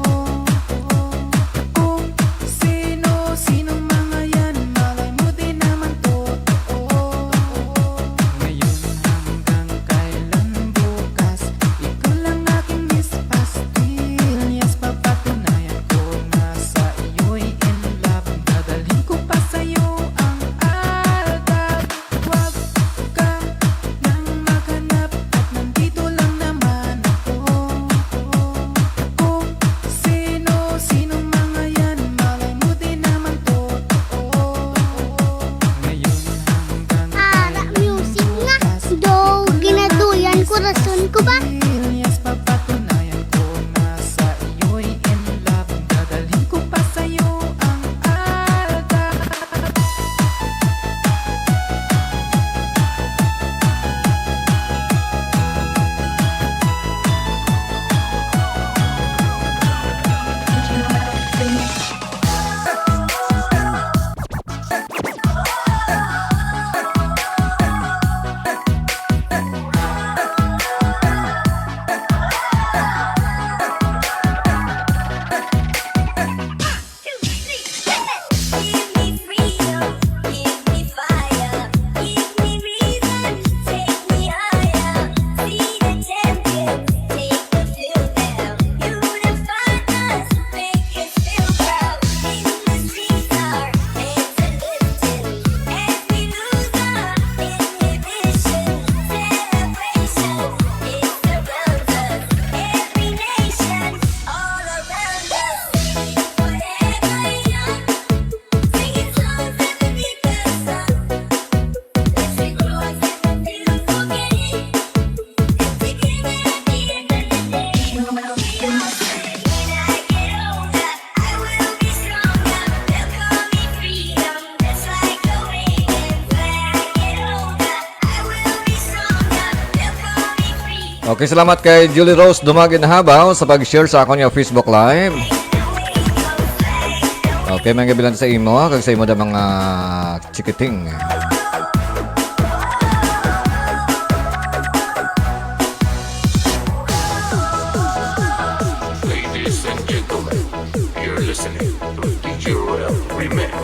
Kung sino, sinong mga yan, malay mo di naman totoo. Ngayon hanggang kailan bukas, ikaw lang aking Miss Pastillas. Papatunayan ko na sa iyo'y in love. Dadalhin ko pa sa'yo ang alta. Huwag ka nang maghanap at nandito lang naman ako. Kung sino, sinong mga yan, malay mo di naman totoo. Ngayon hanggang Ara, music nga. Do, ginaduyan ko, rason ko ba? Yes, papatunayan ko na sa iyo'y in love. Dadalhin ko pa sa'yo ang alta. Okay, salamat kay Julie Rose Dumagin Habaw sa pag-share sa akon nga Facebook Live. Okay, may gabi lang sa imo, kag sa imo da mga chikiting. Ladies and gentlemen, you're listening to D J Royal Remix.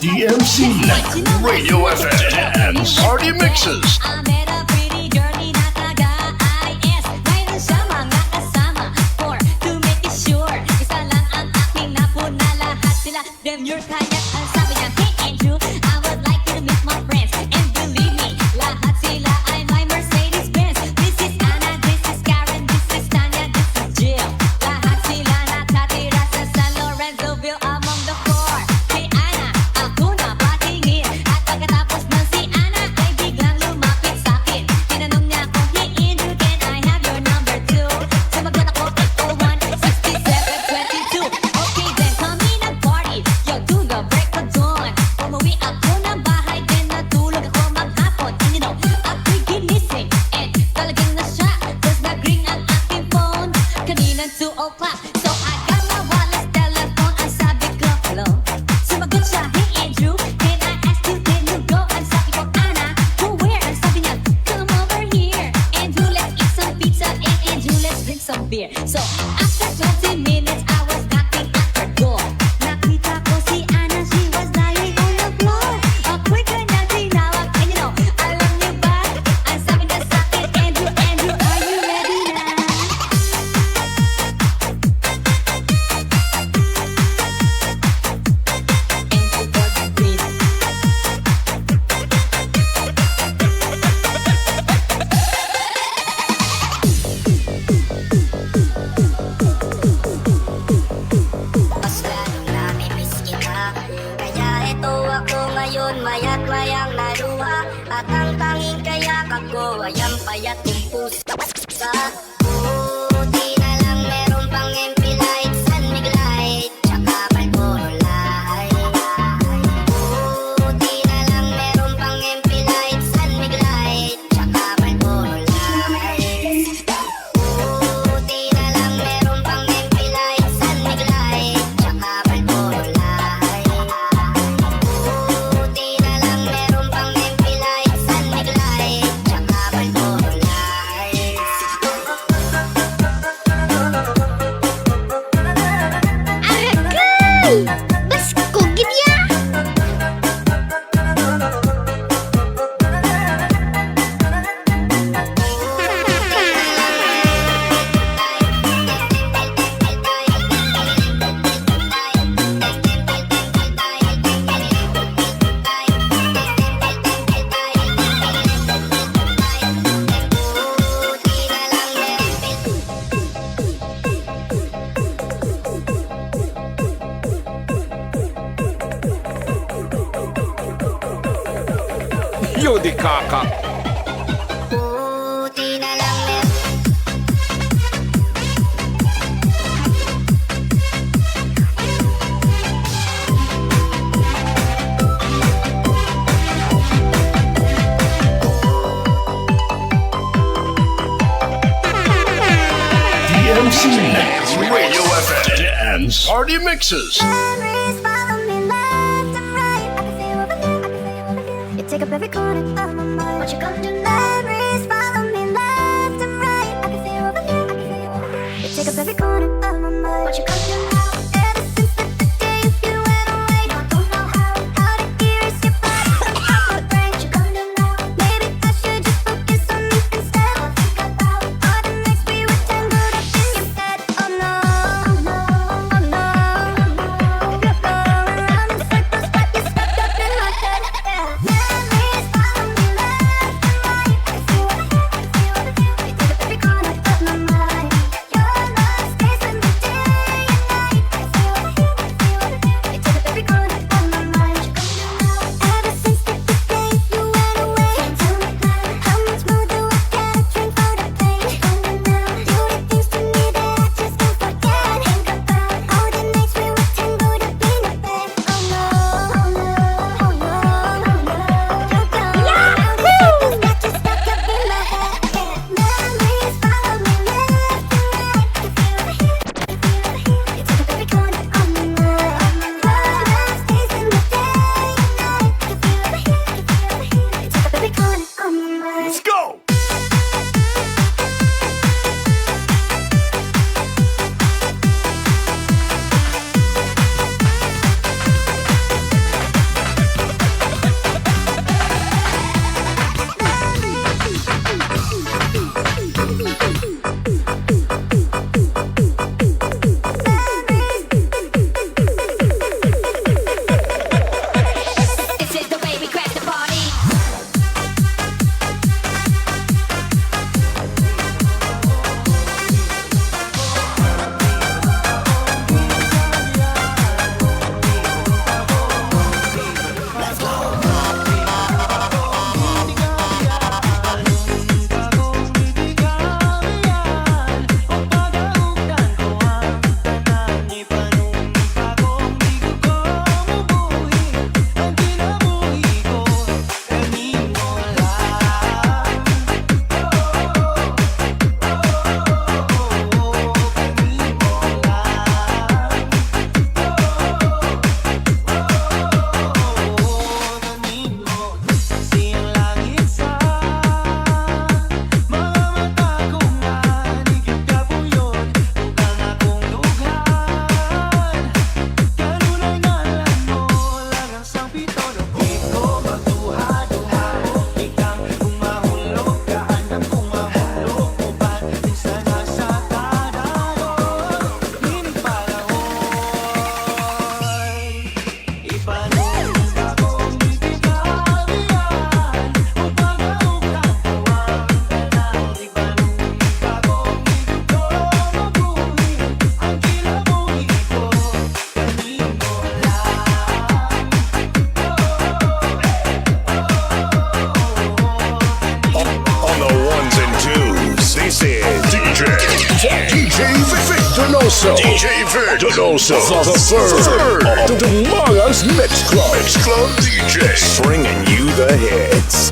D M C Live Radio F M Dance Party Mixes. I met a pretty girl, di na taga-I S. Mayroon siya mga kasama for to make it sure. Isa lang ang aking napuna, lahat sila demure, kaya ang sabi niya, "Hey, Andrew, I would like you to meet my friends." And believe me, lahat sila ay may Mercedes Benz. This is Anna, this is Karen, this is Tanya, this is Jill. Lahat sila nakatira sa San Lorenzo Ville among the four. Si Ana, ako na patingin. At pagkatapos ng si Ana ay biglang lumapit sa akin. Twenty minutes, I was knocking at her door. Nakita ko si Ana, she was lying on the floor. A quick na tinawag, and you know, alam niyo ba, ang sabi niya sa akin, "Andrew, Andrew, are you ready na?" Mas lalong namimiss kita. Kaya ito ako ngayon, maya't mayang naluha. At ang tanging kayakap ko ay ang payat kong pusa. Buti na lang meron pang M P light, San Mig light, tsaka Marlboro light. Buti na lang meron pang M P light, San Mig light, tsaka Marlboro light. Buti na lang meron pang M P light, San Mig light, tsaka Marlboro light. Buti na lang meron pang M P light, San Mig light, tsaka Marlboro light. Aragay! Baskog gid ya! Yo di kaka. Buti na lang meron. D M C Radio F M Dance Party Mixes. Memories follow me left and right. I can see you over here, I can see you over here. You take up every corner of my mind. What you gonna do now? Memories follow me left and right. I can see you over here, I can see you over here. You take up every corner of my mind. What you gonna do now? Ever since the, the day you went away, I don't know how, how to erase your body from my brain. What you gonna do now? Maybe I should just focus on me instead. All I think about are the nights we were tangled up in your bed. Oh no, oh no, oh no. You're going around in circles, but you're stuck up in my head. Yeah. Memories follow Victor Donoso, the third of the Mangas Mix Club. Mix Club D J, bringing you the hits.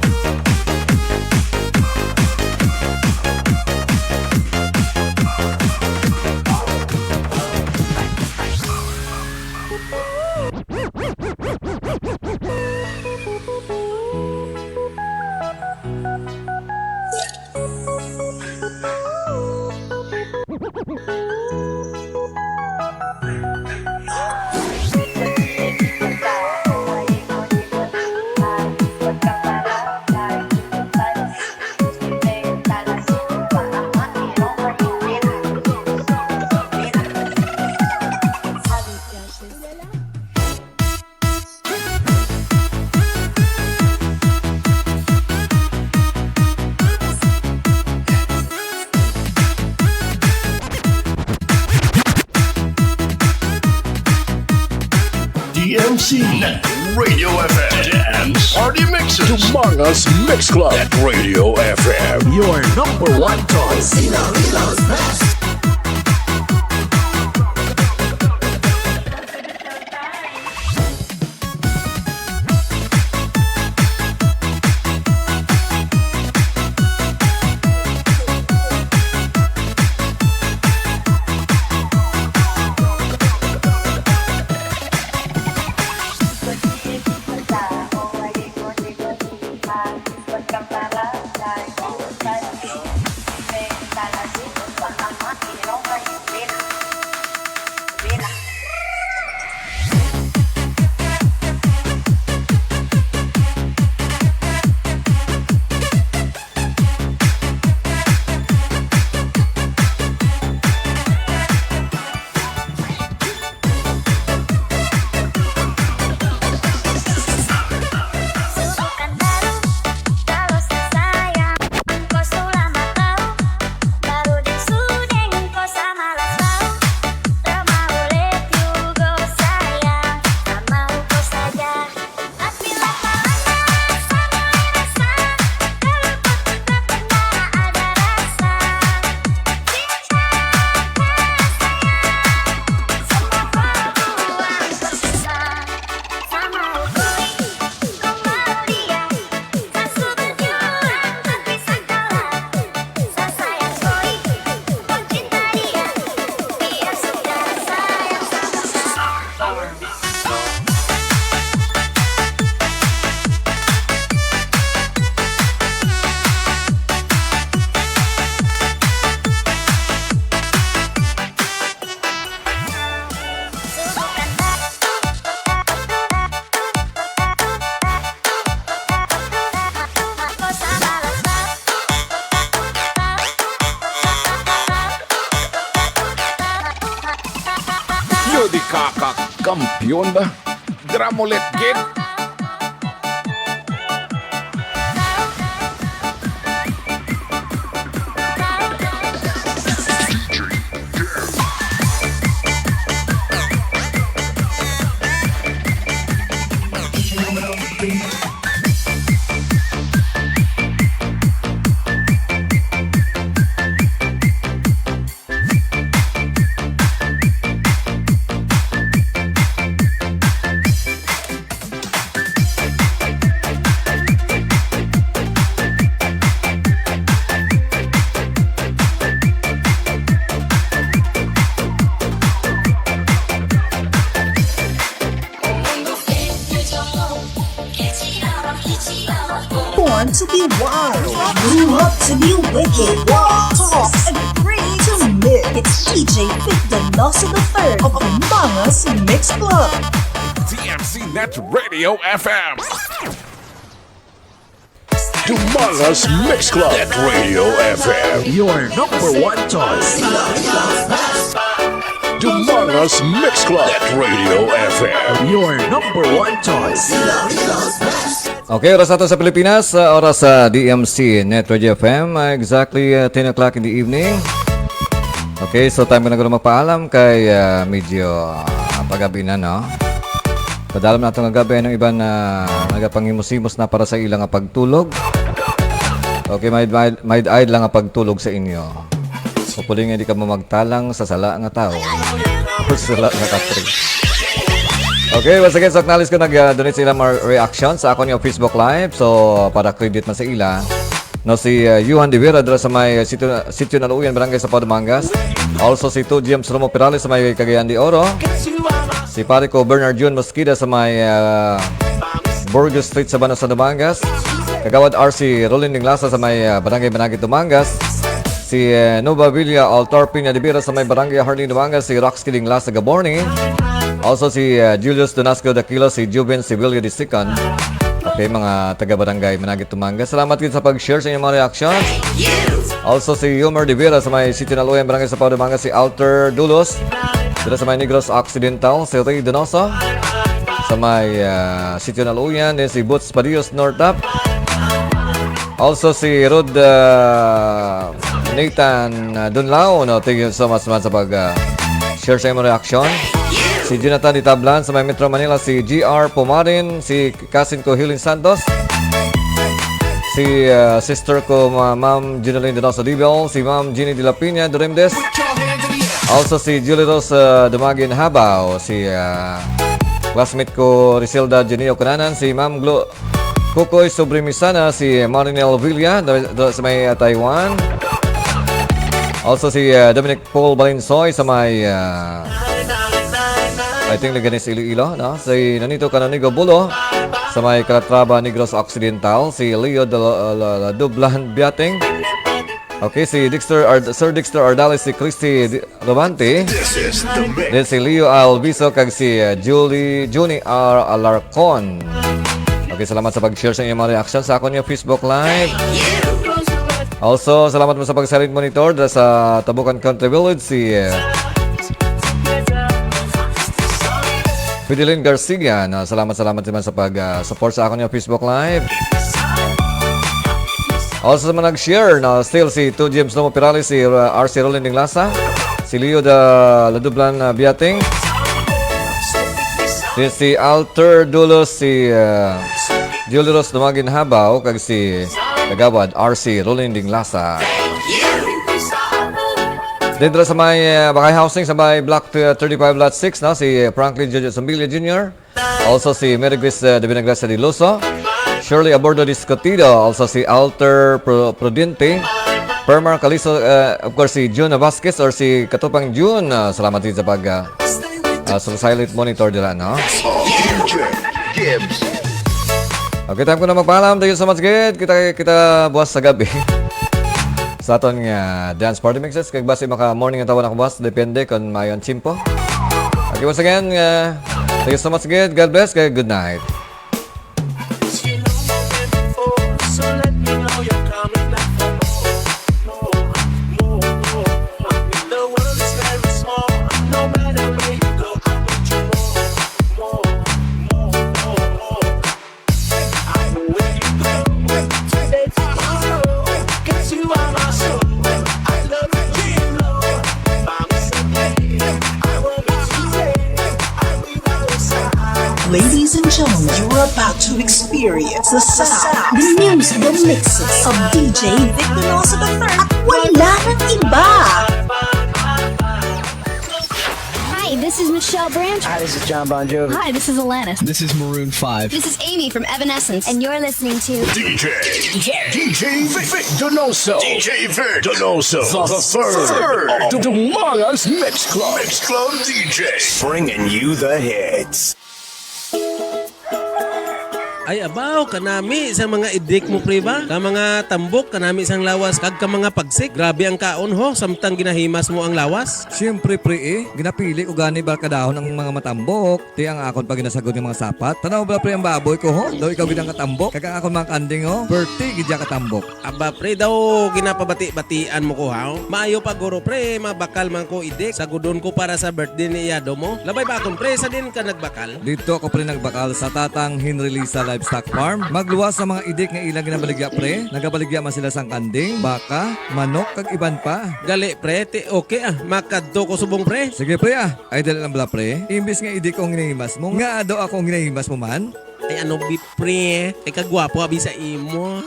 D M C Net Radio F M. Dance Party Mixes. Dumangas Mix Club at Radio F M. Your number one choice. Yo, di kaka kampiyon ba? Dramulet gid. Born to be wild, grew up to be wicked, raw, tough, and free to mix. It's D J Vic Donoso the third of Mangas Mix Club. D M C Net Radio F M. Dumangas Mix Club at Radio F M. Your number one choice. Dumangas Mix Club at Radio F M. Your number one choice. Okay, oras nato sa Pilipinas, uh, oras sa D M C Net Radio F M, uh, exactly, uh, ten o'clock in the evening. Okay, so time na guro magpaalam kay, uh, medyo, uh, pagabi na, no? Padalom nato nga gabi ang iban na nagapanghimos-himos na para sa ila nga pagtulog. Okay, may, may, may lang nga pagtulog sa inyo. Hopefully nga di ka mamagtalang sa sala nga tao. Sula nga katri. Okay, once again, sa acknowledge ko nag-donate sila mga reaction sa akon nga Facebook Live. So, para credit man sa ila. No, si uh, Johan de Vera dira sa may uh, sitio, sitio Naluyan, Barangay Sapaw, Dumangas. Also si Two James Romo Perales sa may Cagayan de Oro. Si pare ko Bernard Jun Mosqueda sa may uh, Burgos Street sa Banasan, Dumangas. Kagawad R C Rolin Dinglasa sa may uh, Barangay Managit, Dumangas. Si uh, Nova Villa Altar Piña de Vera sa may Barangay Harding, Dumangas. Si Rox Kiling Lasa Gaborni. Also si uh, Julius Donasco Daquilo, si Juven Sibilio the second. Okay, mga taga-barangay Managit, Dumangas. Salamat gid sa pag-share sa inyong mga reactions. Also si Yomer de Vera sa may Sitio Naluyan, Barangay Sapaw, Dumangas, si Alter Dulos. Dira sa may Negros Occidental, si Ray Donoso. Sa may uh, Sitio Naluyan, din si Boots Padios Nortap. Also si Rod uh, Nathan uh, Dunlao, no? Thank you so much man sa pag uh, share sa imong reaction. Si Jonathan Ditablan sa may Metro Manila, si G R Pumarin, si cousin ko Hilin Santos, si uh, sister ko Ma- Ma'am Jeneline Denosa Dibel, si Ma'am Jeannie de la Pina Duremdes, also si Julie Rose uh, Dumagin Habao, si uh, classmate ko Rizelda Genio Cunanan, si Ma'am Glo Kukoy Subrimisana, si Marinel Villa, do, do, sa may uh, Taiwan. Also si uh, Dominic Paul Balinsoy sa may uh, I think nagani sa Iloilo, no? Si Nonito Canonigo Bulo sa may Calatrava, Negros Occidental, si Leo de la, la, la Dublan Biating. Okay, si Dexter Ard- Sir Dexter Ardales, si Christy Di- Levante. This is the mix. Then si Leo Alviso kag si uh, Julie Junie R Alarcon. Okay, salamat sa pag-share sa inyong mga reaction sa akon nga Facebook Live. Also, salamat mo sa pag-silent monitor dira sa Tabukan Country Village, si uh, Fidelin Garcia. No? Salamat, salamat naman sa pag-support sa akon nga Facebook Live. Also sa mga nag-share, no, still si Two James Lomo Perales, si uh, R C Roland Dinglasa, si Leo da Ladublan uh, Biating, si, si Alter Dulos, si uh, Julius Dumagin Habaw, kag si Kagawad R C Roland Dinglasa. Dito sa may uh, Bakay Housing, sa may Block uh, thirty-five, Lot six, no, si Franklin Jojo Zumbilya Junior, also si Mary Grace uh, de Vinagracia de Luso, Shirley Abordo Discutido, also si Alter Pro- Prudente, Permar Caliso, uh, of course, si June Vasquez or si Katupang June. Uh, salamat din sa pag uh, uh, sa silent monitor dira, no? D J Gibbs. Okay, time ko na magpaalam. Thank you so much, gid. Kita kita buwas sa gabi. Sa aton nga dance party mixes, kag basi maka morning ang tawon ako buwas, depende kung maayo ang tiyempo. Okay, once again, uh, thank you so much, gid. God bless, kag good night. Ladies and gentlemen, you're about to experience the sound, the music, the mixes of D J Victor Nelson the third. At wala nang iba. Hi, this is Michelle Branch. Hi, this is John Bon Jovi. Hi, this is Alanis. This is Maroon five. This is Amy from Evanescence. And you're listening to D J, D J, D J Vic, Vic Donoso. D J Vic Donoso. The, the third. The Dumangas Mix Club. Mix Club D J. Bringing you the hits. Ay, abaw, kanami sa mga idik mo, pre, ba? Ka mga tambok, kanami sang lawas, kag ka mga pagsik. Grabe ang kaon, ho, samtang ginahimas mo ang lawas. Siyempre, pre, eh. Ginapili ko gani barkadahon ang mga matambok. Ti ang akon pa ginasagod nga mga sapat. Tanaw ba, pre, ang baboy ko, ho? Daw ikaw gid ang katambok. Kag ang akon mga kanding, ho? Berti gid ya katambok. Aba, pre, daw ginapabati-batian mo ko, ha? Maayo pa, guro, pre, mabakal man ko idik. Sagudon ko para sa birthday ni Yado mo. Labay ba akon, pre, sa din ka nagbakal? Dito ako, pre, nagbakal sa Tatang Henry Lisa Livestock Farm. Magluwas sa mga idik nga ilang ginabaligya, pre. Nagabaligya man sila sang kanding, baka, manok, kag iban pa. Gali, pre, ti okay, ah. Makadto ko subong, pre. Sige, pre, ah. Ay, dali lang bala, pre. Imbis nga idik ko ang ginahimas mo, nga ado ako ang ginahimas mo man. Ay, ano, bi-, pre? Ay, kagwapo, abi, sa imo.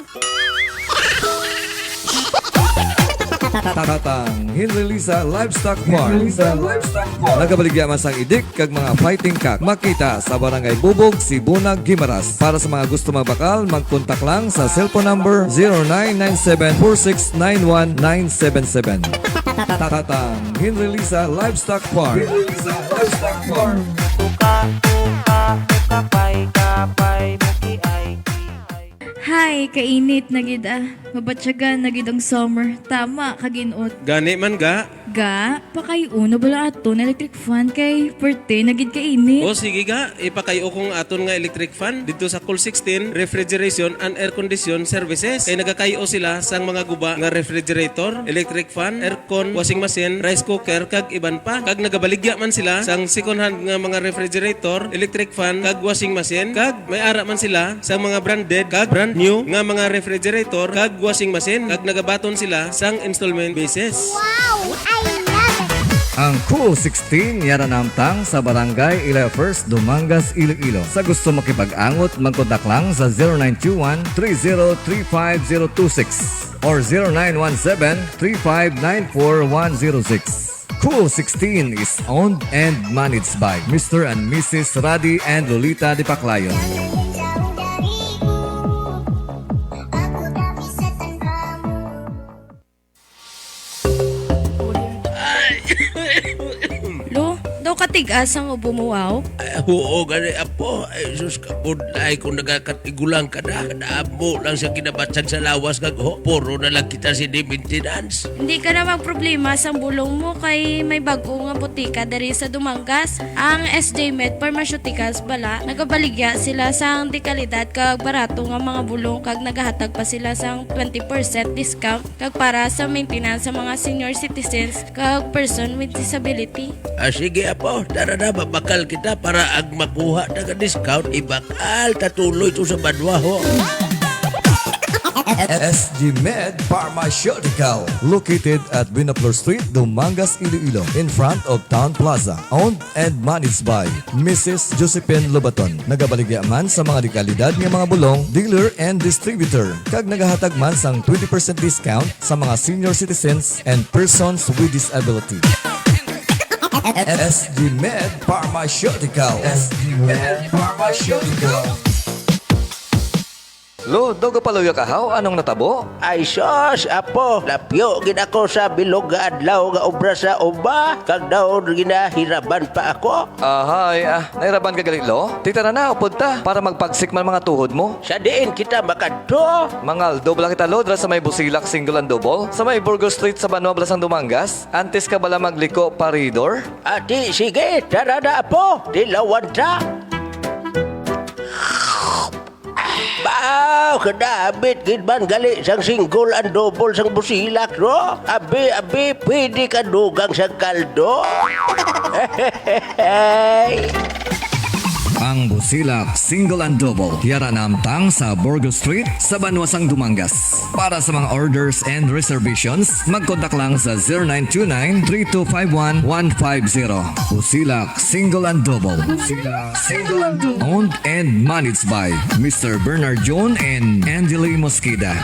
Tatang Henry Lisa Livestock Park. Nagabaligya man sang idik kag mga fighting cock. Makita sa Barangay Bubog, Sibunag, Guimaras. Para sa mga gusto magbakal, magkontak lang sa cellphone number zero nine nine seven four six nine one nine seven seven. Tatang Henry Lisa Livestock Park. Tuka, tuka, mukapay, kapay, mukiay, kiay. Hay, kainit na gid ah. Mabatyagan na gid ang summer. Tama ka, ginot. Gani man ga. Ga, pakay-o na bala aton electric fan kay perte na gid kainit. O sige ga, ipakay-o kong aton nga electric fan didto sa Cool sixteen Refrigeration and Air Condition Services. Kay nagakay-o sila sang mga guba nga refrigerator, electric fan, aircon, washing machine, rice cooker, kag iban pa. Kag nagabaligya man sila sang second hand nga mga refrigerator, electric fan, kag washing machine. Kag may ara man sila sang mga branded kag brand new nga mga refrigerator kag washing machine. Kag nagabaton sila sang installment basis. Wow! I love it! Ang Cool sixteen yara namtang sa Barangay Ilafers, Dumangas, Iloilo. Sa gusto makipag-angot, magkontak lang sa zero nine two one three zero three five zero two six or zero nine one seven three five nine four one zero six. Cool sixteen is owned and managed by Mister and Missus Radi and Lolita Dipaclayon. Lo, daw katigas ang ubo mo, wow. Ay, oo, gani, apo. Ay, sus, kabudlay kung nagakatigulang ka na. Kadamo lang sa kinabatsag sa lawas kag ho, puro na lang kita sini maintenance. Hindi ka na magproblema sang bulong mo kay may bag-o nga botika diri sa Dumangas. Ang S J Med Pharmaceuticals bala, nagabaligya sila sang dekalidad kag barato nga mga bulong kag nagahatag pa sila sang twenty percent discount kag para sa maintenance sa mga senior citizens kag person with disability. Ah, sige, apo, tara na, mabakal kita para ang makuha na nga discount, ibakal ta tuloy to sa banwa, ho. S G Med Pharmaceutical, located at Binaflor Street, Dumangas, Iloilo, in front of Town Plaza. Owned and managed by Missus Josephine Lobaton. Nagabaligya man sa mga dekalidad nga mga bulong, dealer and distributor, kag nagahatag man sang twenty percent discount sa mga senior citizens and persons with disability. S G Med Pharmaceutical. S G Med Pharmaceutical. Lo, daw gapaluya ka haw? Anong natabo? Ay sus, apo, lapyo gid ako sa bilog nga adlaw nga obra sa uba, kag daw ginahiraban pa ako. Ahay, ah, nahiraban ka gali, lo? Titara na, upod ta, para magpagsik man mga tuhod mo. Sa diin kita makadto? Mangaldo bala kita, lo, dira sa may Busilak Single and Double, sa may Burgos Street sa Banwa, Blasang Dumangas. Antes ka bala magliko, paridor? Ati, sige, tara na, apo, tilawan ta. Baw, kadabit gid man gali sang single and double sang Busilak, no? Abi, abi, pwede ka dugang sang kaldo. Ang Busilak Single and Double, yara namtang sa Burgos Street, sa Banwa sang Dumangas. Para sa mga orders and reservations, magkontak lang sa zero nine two nine three two five one one five zero. Busilak Single and Double. Owned and managed by Mister Bernard Jun and Angeli Mosqueda.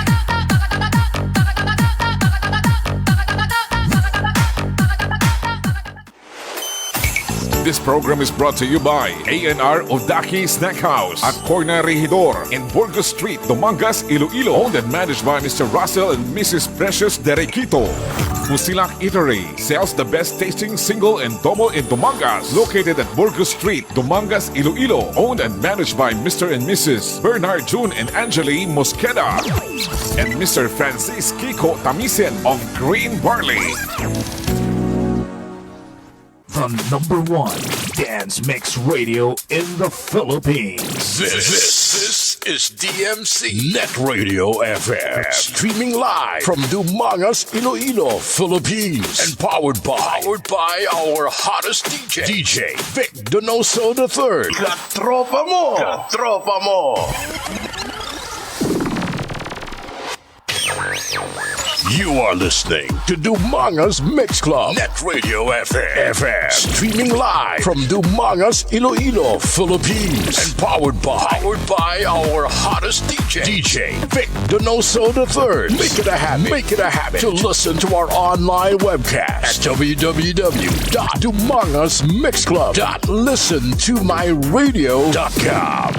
This program is brought to you by A and R Odaki Snack House at Corner Regidor in Burgos Street, Dumangas, Iloilo. Owned and managed by Mister Russell and Missus Precious Derequito. Busilak Eatery sells the best tasting single and double in Dumangas, located at Burgos Street, Dumangas, Iloilo. Owned and managed by Mister and Missus Bernard June and Angeli Mosqueda and Mister Francis Kiko Tamisen of Green Barley. The number one dance mix radio in the Philippines. This, this is D M C Net Radio F M. Streaming live from Dumangas, Iloilo, Philippines. And powered by, powered by our hottest D J, D J Vic Donoso the third. Katropa mo! Katropa mo! You are listening to Dumanga's Mix Club, Net Radio F M, F M, streaming live from Dumanga's, Iloilo, Philippines, and powered by, powered by our hottest D J, D J Vic Donoso the third. Make it a habit, make it a habit to listen to our online webcast at w w w dot dumangas mix club dot listen to my radio dot com.